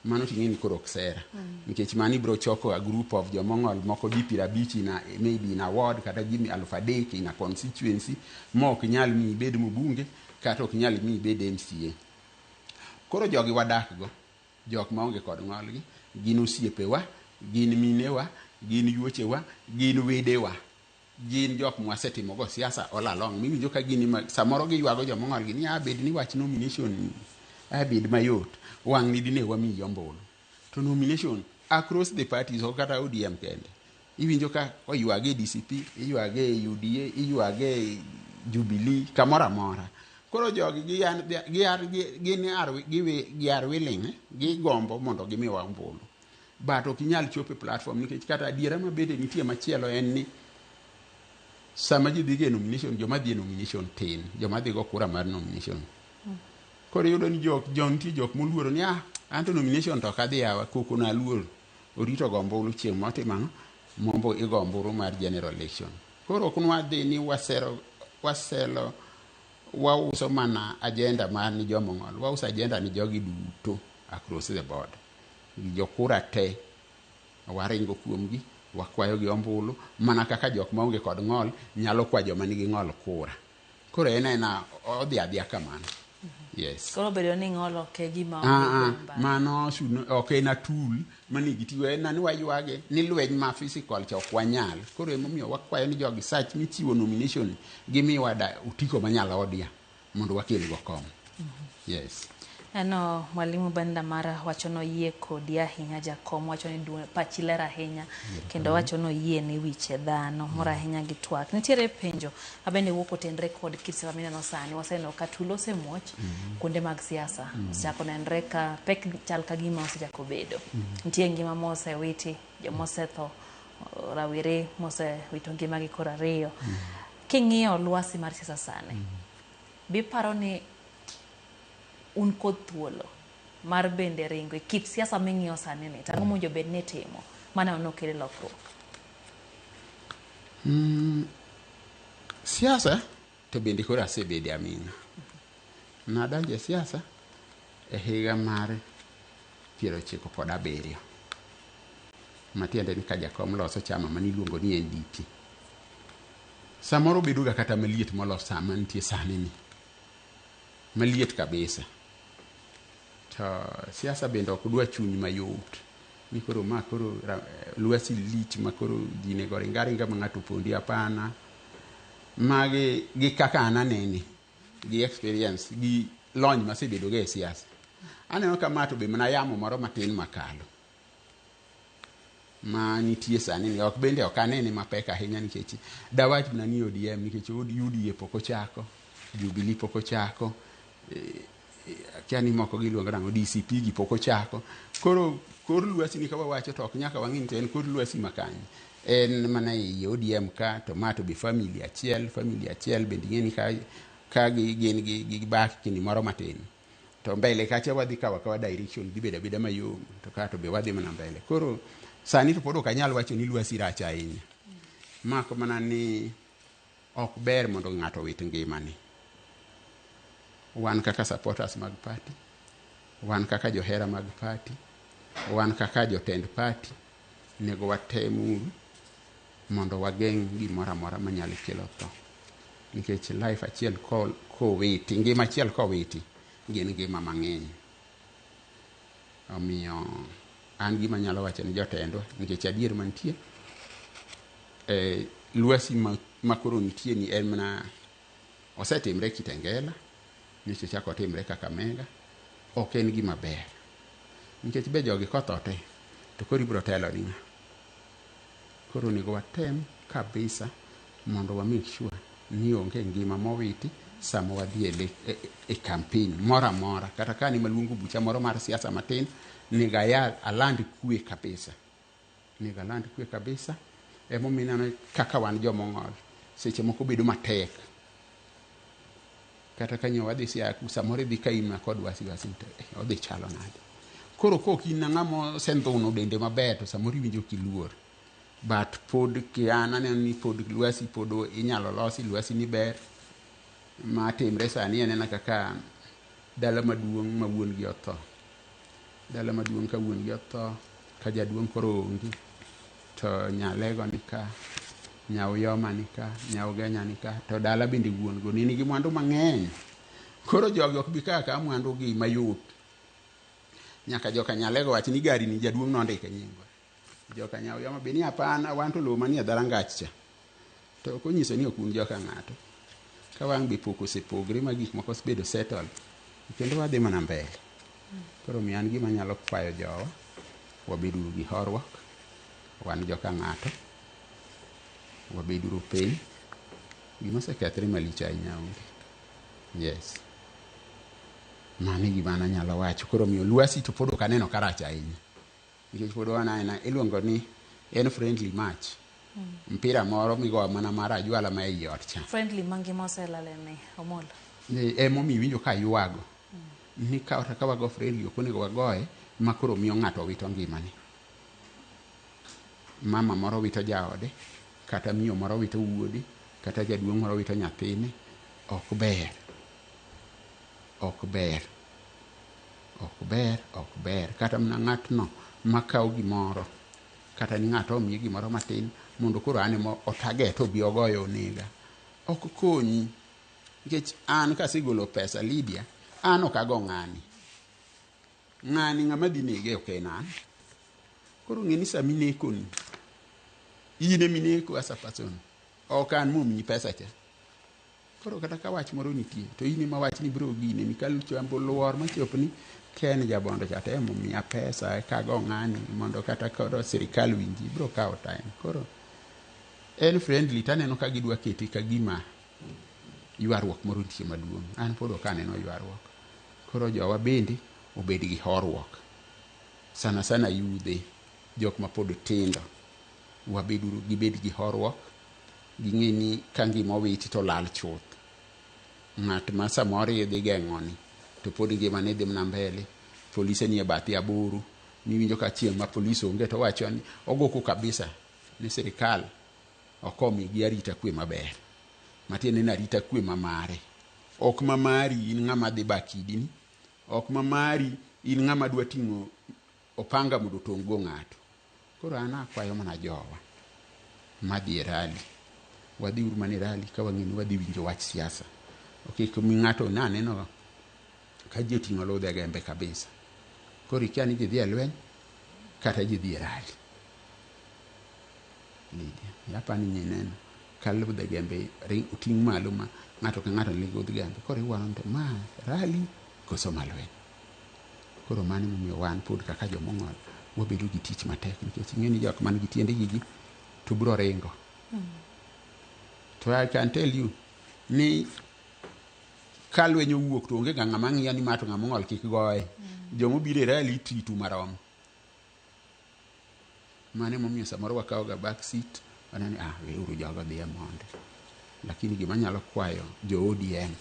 Mano ting'e ni koro ok sera. Nikech mano ibiro choko a group of jomong'ol moko ji 50 in a, maybe in a ward kata ji 3000 in a constituency ma ok nyal miyi ibed mbunge kata ok nyal miyi ibed MCA. Koro jogi wadak go, jok maonge kod ng'ol gi, gin osiepewa, gin minewa, gin yuochewa, gin wedewa. Gin jok mwasetimo go siasa all along. Miwinjo ka gin ema, samoro giywago jomong'ol gi ni a bed ni wach nomination ni a bed mayot, wang' ni dine wamiyi ombulu. To nomination across the parties ok kata ODM kende. Iwinjo ka oywage e DCP, iywage e UDA, iywage e Jubilee, kamoro amora. Koro jogi gin are willing, gigombo mondo gimiwa ombulu. But ok inyal chopo e platform nikech kata adiera mabende nitie machielo en ni sama ji dhi e nomination, joma dhi e nomination tin, joma dhi go kura mar nomination. Koro iyudo ni jok, jo nitie jok moluoro ni ah, anto nomination to ok adhi yawa, koko na aluoro. Orito go ombulu chieng' motimo ang'o? Mombo igo ombulu mar general election. Koro ok nwadhi ni wasero, waselo, wauso mana agenda mar ni joma ong'ol, wauso agenda ni jogi duto across the board. Jokura te waringo kuomgi, wakwayo gi ombulu, mana kaka jok maonge kod ng'ol nyalo kwa joma nigi ng'ol kura. Koro en ena odhi adhiya kamano. Yes. Koro bedo ni ng'ol ok e gima mano ok en a tool mane gitiyo, en ni waywage ni lweny ma physical cha ok wanyal. Koro emomiyo wakwayo ni jogi sach michiwo nomination gimiwa da otiko manyalo odia mondo wakel go kom. Yes. Ano mwalimu Benda Mara wacho noyie kodi ahinya, jakom wacho ni pachi ler ahinya kendo wacho noyie ni wiche dhano mor ahinya gi twak. Nitiere penjo mabende wuok otenre kod kit siasa mineno sani. Waseneno ka tulo osemuoch kuonde mag siasa, osechako nenre ka pek chal ka gima osechako bedo. Nitie ngima mosewiti, jomosetho, rawere mosewito ngimagi kor ariyo. King'iyo lwasi mar siasa sani, biparo ni un kod thuolo mar bende ringo e kit siasa ming'iyo sani ni, to ang'o mowinjo bed ni itimo mane nokel lokruok? Siasa to bende koro asebede aming'a. Nadonjo e siasa e higa mar 97. Matiende ni ka jakom loso chama maniluongo ni NDP. Samoro bedo ga kata maliet molo sama nitie sani ni. Maliet kabisa. To siasa bende ok dwa chuny mayot. Ni koro ma koro lwasi lich ma koro ji nego ringa aringa ma ng'ato pondi hapana. Magi gi kaka an anene, gi experience, gi lony masebedo go e siasa. Aneno ka ma to be mana yamo moro matin makalo. Ma nitie sani ni ok bende ok anene mapek ahinya nikech dawach mana ni ODM nikech UDA pok ochako, Jubilee pok ochako, akia ni moko giluongo nang'o, DCP gi pok ochako. Koro kor lwasi ni ka wawacho to ok nyaka wang'i ni to en kor lwasi ma kanye. En mana ei ODM ka to ma to be family achiel, family achiel bende ing'e ni ka gin gi bakni moro matin. To mbele kacha wadhi kawo akawa direction dhi bedo abeda mayom to ka to be wadhi mana mbele. Koro sani to pod ok anyal wacho ni lwasi rach ahinya. Mak mana ni ok ber mondo ng'ato owit ngimane. Wan kaka supporters mag party, wan kaka johera mag party, wan kaka jotend party, nego watemuru mondo wageng' gimoro amora manyalo kelo tho. Nikech life achiel kowiti, ngima achiel kowiti, gin ngima mang'eny. Omiyo An gima anyalo wacho ni jotendwa, nikech adier mantie, lwasi ma koro nitie ni en mana osetimre Kitengela, nyocha ochako otimre Kakamega, ok en gima ber. Nikech be jogi kotho te, to koro ibiro telo ni ng'a? Koro onego watem kabisa mondo wa make sure ni onge ngima mowiti sama wadhi e campaign moro amora. Kata ka ni maluongo bucha moro mar siasa matin, nego ayal aland kwe kabisa. Nego aland kwe kabisa. Emomiyo ineno kaka wan jomong'ol, seche moko bedo matek. Kata ka nyo wadhi Siaya samoro idhi ka in kod wasiwasi to odhi chalo nade. Koro kok in ng'ama osendhuno dende maber to samoro iwinjo kiluor. But pod an aneno ni pod lwasi pod inyalo losi, lwasi ni ber. Matimre sani anena kaka dala maduong' ma wuon gi otho. Dala maduong' ka wuon gi otho, ka jaduong' koro onge, to nyalego ni ka, nyauyoma ni ka, nyaugenya ni ka, to dala bende wuon go ne nigi mwandu mang'eny. Koro jogi ok bi kawo akawa mwandu gi mayot. Nyaka joka nyalego wach ni gari ni jaduong' nondike nyingwa. Joka nyauyoma be ni hapana, wan to lowo manie dharangach cha. To ok onyiso ni ok un joka ng'ato. Ka wang' be pok osepogre ma gik moko osebedo settled, kendo wadhi mana mbele. Koro omiyo an gima anyalo kwayo jowa, wabeduru gi horuok, wan joka ng'ato, wabeduru piny. Gima osekethre malich ahinya onge. Yes. Mano e gima an anyalo wacho. Koro omiyo lwasi to pod ok aneno ka rach ahinya. Nikech pod wan aena iluongo ni en friendly match. Mpira moro migoyo mana mar ajwala ma ei ot cha. Friendly mangima oselale ni Omolo. Emomiyo iwinjo ka ywago. Ni kata ka wago friendly ok onego wagoye ma koro miyo ng'ato wito ngimane. Mama moro wito jaode, kata miyo moro wito wuode, kata jaduong' moro wito nyathine. Ok ber. Ok ber. Ok ber, ok ber. Kata mana ng'atno makawo gimoro, kata ni ng'ato omiye gimoro matin mondo koro an ema otaget obi ogoyo onega. Ok konyi. Nikech an kasegolo pesa Lydia, an ok ago ng'ani. Ng'ani ng'ama dhi nege ok en an. Koro ng'e ni sama inekoni, in ema ineko as a person. Ok an momiyi pesa cha. Koro kata ka wach moro nitie, to in ema wach ni biro gine ni kalchambo luor machop ni Ken Jabondo cha temo miya pesa eka ago ng'ani mondo kata koro sirikal winji biro kawo time. Koro en friendly to aneno ka gidwa kete ka gima ywaruok moro nitie maduong'. An pod ok aneno ywaruok. Koro jowa bende obed gi horuok. Sana sana yudhe, jok ma pod tindo, wabeduru gibed gi horuok, ging'e ni ka ngima owiti to lal chuth. Ng'at ma samoro idhi geng'oni to pod ngimane dhi mana mbele. Polise nie bathi aboro, miwinjo ka chieng' ma polis onge to wacho ni ogoko kabisa ni sirikal ok omigi arita kwe maber. Matiende ni arita kwe ma mare. Ok ma mari in ng'ama dhi ba kidini, ok ma mari in ng'ama dwa ting'o opanga mondo otong' go ng'ato. Koro an akwayo mana jowa madhi e rally. Wadhi uru mana e rally ka wang'e ni wadhi winjo wach siasa. Ok mi ng'ato naneno ka ji oting'o ludhe gembe kabisa. Koro ikia ni ji dhi e lweny kata ji dhi e rally. Lydia, apani nyineno ka ludhe gembe oting' malo ma ng'ato ka ng'ato nigi ludh gembe. Koro iwuoro ni to ma rally koso ma lweny. Koro mano emomiyo wan pod kaka jomong'ol wabedo gi tich matek nikech ing'e ni jok man gi tiendegi gi to biro ringo. To I can tell you ni ka lweny owuok to onge ga ng'ama ng'iyo ni ma to ng'ama ong'ol kik goye. Jomobiro e rally ititu marom. Mano emomiyo samoro wakawo ga back seat waneno ni ah weuru jogo dhiye mondi. Lakini gima anyalo kwayo jo ODM,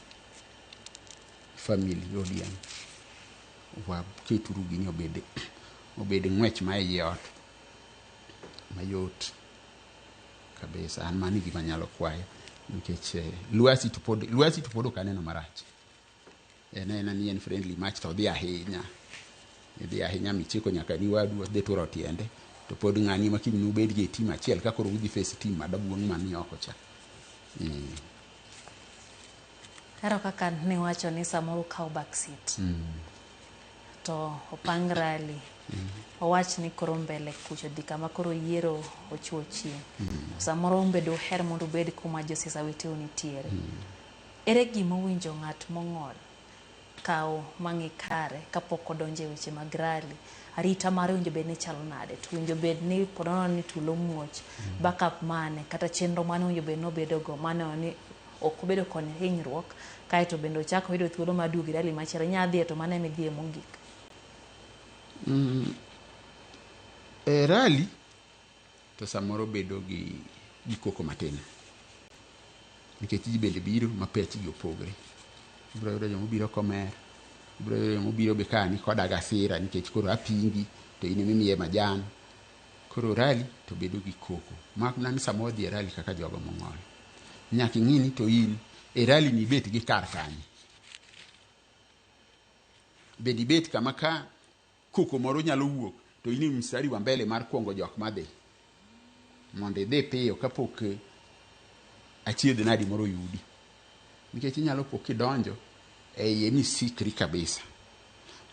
family ODM, waketuru gini obed ng'wech ma ei ot mayot kabisa. An mano e gima anyalo kwayo nikech lwasi to pod ok aneno marach. En aena ni en friendly match to odhi ahinya. Idhi ahinya michiko nyaka ni wadu odhi turo tiende to pod ng'ani ema kiny nubed gi e team achiel ka koro udhi face team maduong' mani oko cha. Ahero kaka niwacho ni samoro ukawo back seat. To opang rally. Wawach ni koro mbele kucho dhi kama koro yiero ochuo chieng'. Samoro un be duher mondo ubed kuma josiasa weteu nitiere. Ere gima owinjo ng'at mong'ol kaw mang'i kare kapok odonjo e weche mag rally? Arita mare owinjo bed ni chalo nade? To owinjo bed ni ponono ni tulo muoch, backup mane kata chenro mane owinjo bed ni obedo go maneno ni ok obedo kod hinyruok kaeto bende ochako oyudo thuolo mar duogo e rally machielo inya dhiye to mano ema idhiye mogik. E rally to samoro bedo gi koko matin nikech ji bende biro ma pechgi opogre. Ibiro yudo joma obiro komer, ibiro yudo joma obiro be ka ni koda gasira nikech koro apingi to in ema imiye majan. Koro rally to bedo gi koko mak mana ni sama wadhi e rally kaka jogo mong'ol nyaka ing'i ni to in e rally ni ibet gi kar kanye. Bende ibet kama ka koko moro nyalo wuok to in e mstari wa mbele mar kuongo jok madhi mondo idhi piyo kapok achiedh nadi moro oyudi. Nikech inyalo po kidonjo e iye misikri kabisa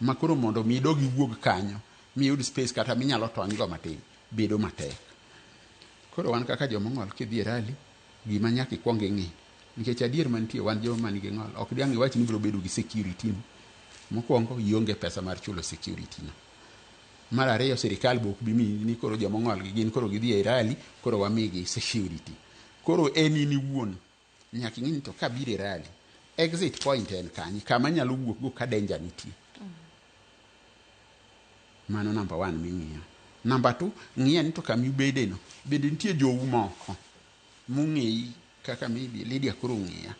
ma koro mondo mi idog iwuog kanyo miyud space kata minyalo tony go matin bedo matek. Koro wan kaka jomong'ol kidhi e rally gima nyaka ikuong ing'i nikech adier mantie wan joma nigi ng'ol ok diang' iwach ni ibiro bedo gi security ni. Mokwongo ionge pesa mar chulo security no. Mar ariyo sirikal be ok bi miyi ni koro jomong'ol gi gin koro gidhi e rally koro wamigi security. Koro en in iwuon nyaka ing'i ni to kabiro e rally exit point en kanye kama anyalo wuok go ka danger nitie. Mano number one ming'iyo. Number two, ng'i ni to kama ibede no bende nitie jou moko mong'eyi kaka maybe Lydia koro ong'eya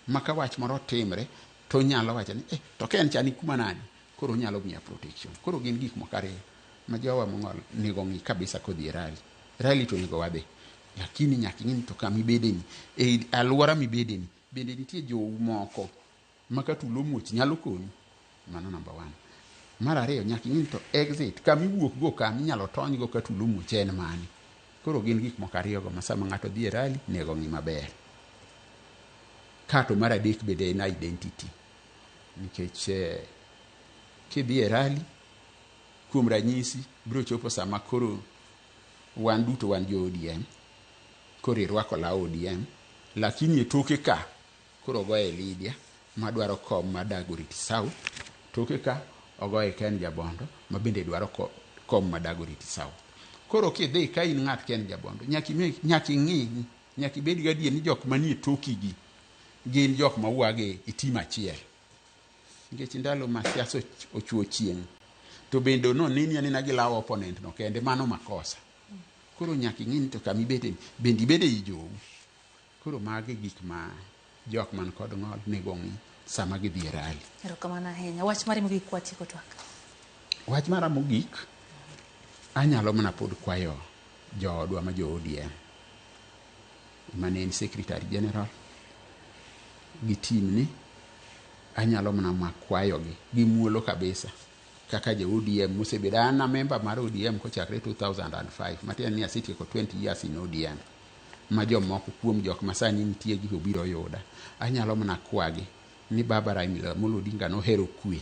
ma ka wach moro timre to onyalo wacho ni eh, to ka en cha ni kuma nade koro onyalo miya protection. Koro gin gik moko ariyo ma jowa mong'ol onego ong'i kabisa kodhi e rally. Rally to onego wadhi lakini nyaka ing'i ni to kama ibede ni e alwora mibede ni bende nitie jou moko ma ka tulo omuoch nyalo konyi. Mano number one. Mar ariyo nyaka ing'i ni to exit kama iwuok go kama inyalo tony go ka tulo omuoch en mane. Koro gin gik moko ariyo go ma sama ng'ato dhi e rally onego ng'i maber. Kato mar adek bende en identity nikech kidhi e rally kuom ranyisi biro chopo sama koro wan duto wan jo ODM koro irwako law ODM lakini e toke ka koro ogoye Lydia madwaro kom mar Dagoretti South, toke ka ogoye Ken Jabondo ma bende dwaro kom mar Dagoretti South. Koro kidhi ka in ng'at Ken Jabondo nyaka ing'i nyaka ibed gadier ni jok manie toki gi gin jok mawuok e team achiel. Nikech ndalo ma siasa ochuo chieng' to bende noneni anena gi law opponent no kende mano makosa. Koro nyaka ing'i ni to kama ibete ni bende ibede ei jou. Koro magi gik ma jok man kod ng'ol onego ong'i sama gidhi e rally. Erokamano ahinya. Wach mari mogik kwatieko twak. Wach mara mogik anyalo mana pod kwayo joodwa ma jo ODM mane en secretary general gi team ni anyalo mana makwayogi gi muolo kabisa kaka jo ODM mosebedo an a member mar ODM kochakre 2005 matiende ni asetieko 20 years in ODM ma jomoko kuom jok ma sani nitie gi obiro yuda. Anyalo mana kwagi ni baba Raila Amolo Odinga nohero kwe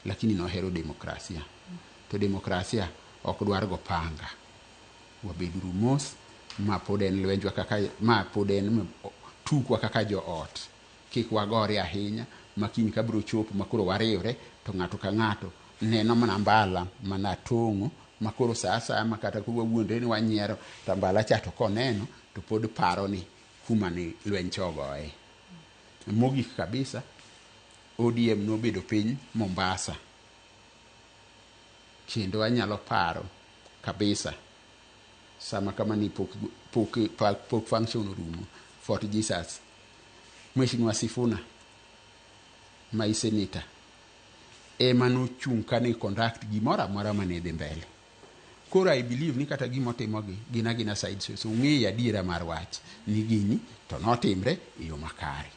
lakini nohero demokrasia to demokrasia ok dwar go panga. Wabeduru mos ma pod en lwenjwa kaka ma pod en tukwa kaka joot kik wagore ahinya ma kiny ka biro chopo ma koro wariwre to ng'ato ka ng'ato neno mana mbala mana tong'o ma koro sa asaya ma kata koro wawuondre ni wanyiero to mbala cha to koneno to pod paro ni kuma ni lweny cha ogoye. Mogik kabisa ODM nobedo piny Mombasa kendo anyalo paro kabisa sama kama ni pok function orumo Fort Jesus Mheshimiwa Sifuna ma senator ema nochung' kane conduct gimoro amora mane dhi mbele. Koro I believe ni kata gimotimogi gin agina side shows ong'eyo adiera mar wach ni gini to notimre e yo makare.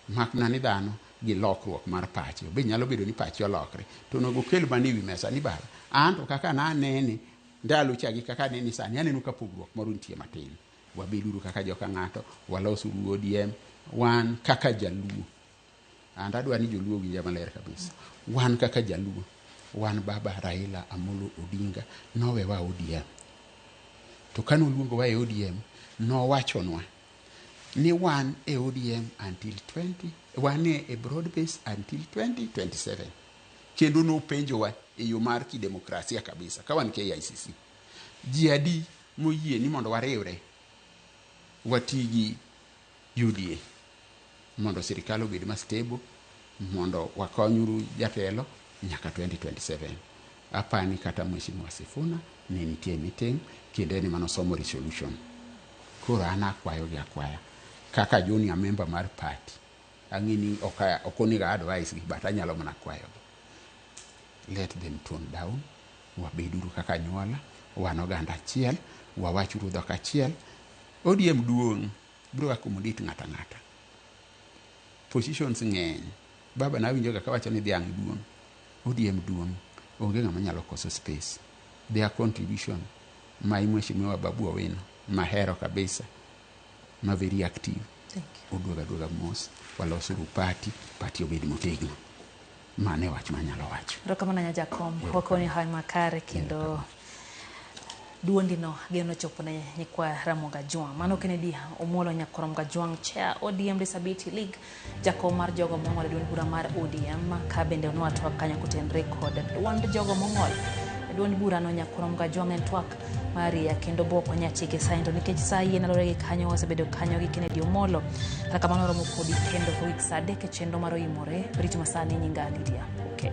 Mak mana ni dhano gi lokruok mar pache be nyalo bedo ni pache olokre to onego okel mana ewi mesa ni baba an to kaka nanene ndalo cha gi kaka anene sani aneno ka pogruok moro nitie matin. Wabeduru kaka joka ng'ato, walosuru ODM, wan kaka jaluo and adwa ni joluo owinja maler kabisa. Wan kaka jaluo Wan baba Raila Amolo Odinga nowewa ODM. To kane oluongowa e ODM, nowachonwa ni wan e ODM until 20, wan e broad base until 2027. Kendo nopenjowa e yo mar kidemokrasia kabisa, ka wan KICC. Ji adi moyie ni mondo wariwre wati gi UDA mondo sirikal obed ma stable, mondo wakonyuru jatelo nyaka 2027. Apani kata Mheshimiwa Sifuna ne nitie meeting kendo en ema nosomo resolution. Koro an akwayo gi akwaya kaka junior member mar party. Ang'e ni ok onego advise gi, but anyalo mana kwayo gi. Let them tone down. Wabeduru kaka anyuola, wan oganda achiel, wawachuru dhok achiel. ODM duong' biro accommodate ng'ato ang'ata. Positions ng'eny. Baba nawinjoga kawacho ni dhiang' duong'. ODM duong'. Onge ng'ama nyalo koso space. Their contribution ma Mheshimiwa Babu Owino mahero kabisa, ma very active. Oduoga aduoga mos, walosuru party, party obed motegno. Mano e wach manyalo wacho. Erokamano ahinya jakom, wakoni hawi makare kendo duondi no geno chopo ne nyikwa Ramogi Ajwang'. Mano Kennedy Omolo nyakwar Ramogi Ajwang', chair ODM Disability League, jakom mar jogo mong'ol e duond bura mar ODM, ka bende onwa twak kanyo kotenore kod duond jogo mong'ol e duond bura no. Nyakwar Ramogi Ajwang' en twak mar kendo bok wanya chike sa to nikech sa yie nalore gi kanyo wasebedo kanyo gi Kennedy Omolo. Kata kamano romo kodi kendo kogik sa 3 e chenro mar Oimore. Rit masani nyinga Lydia Okeyo.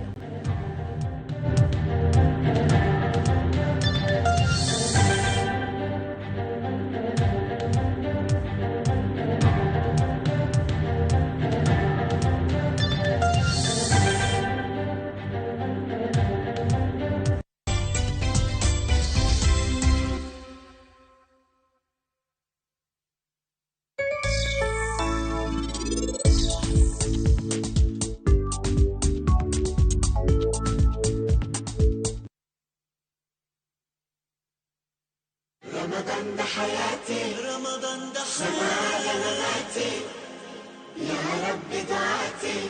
رمضان ده حياتي، رمضان ده حياتي، مماتي، يا رب دعاتي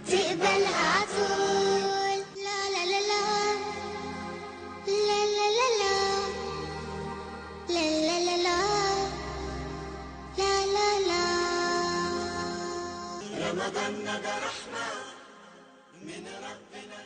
تقبلها عطول. لا لا لا لا لا لا لا لا لا لا لا لا لا لا. رمضان ده رحمة من ربنا.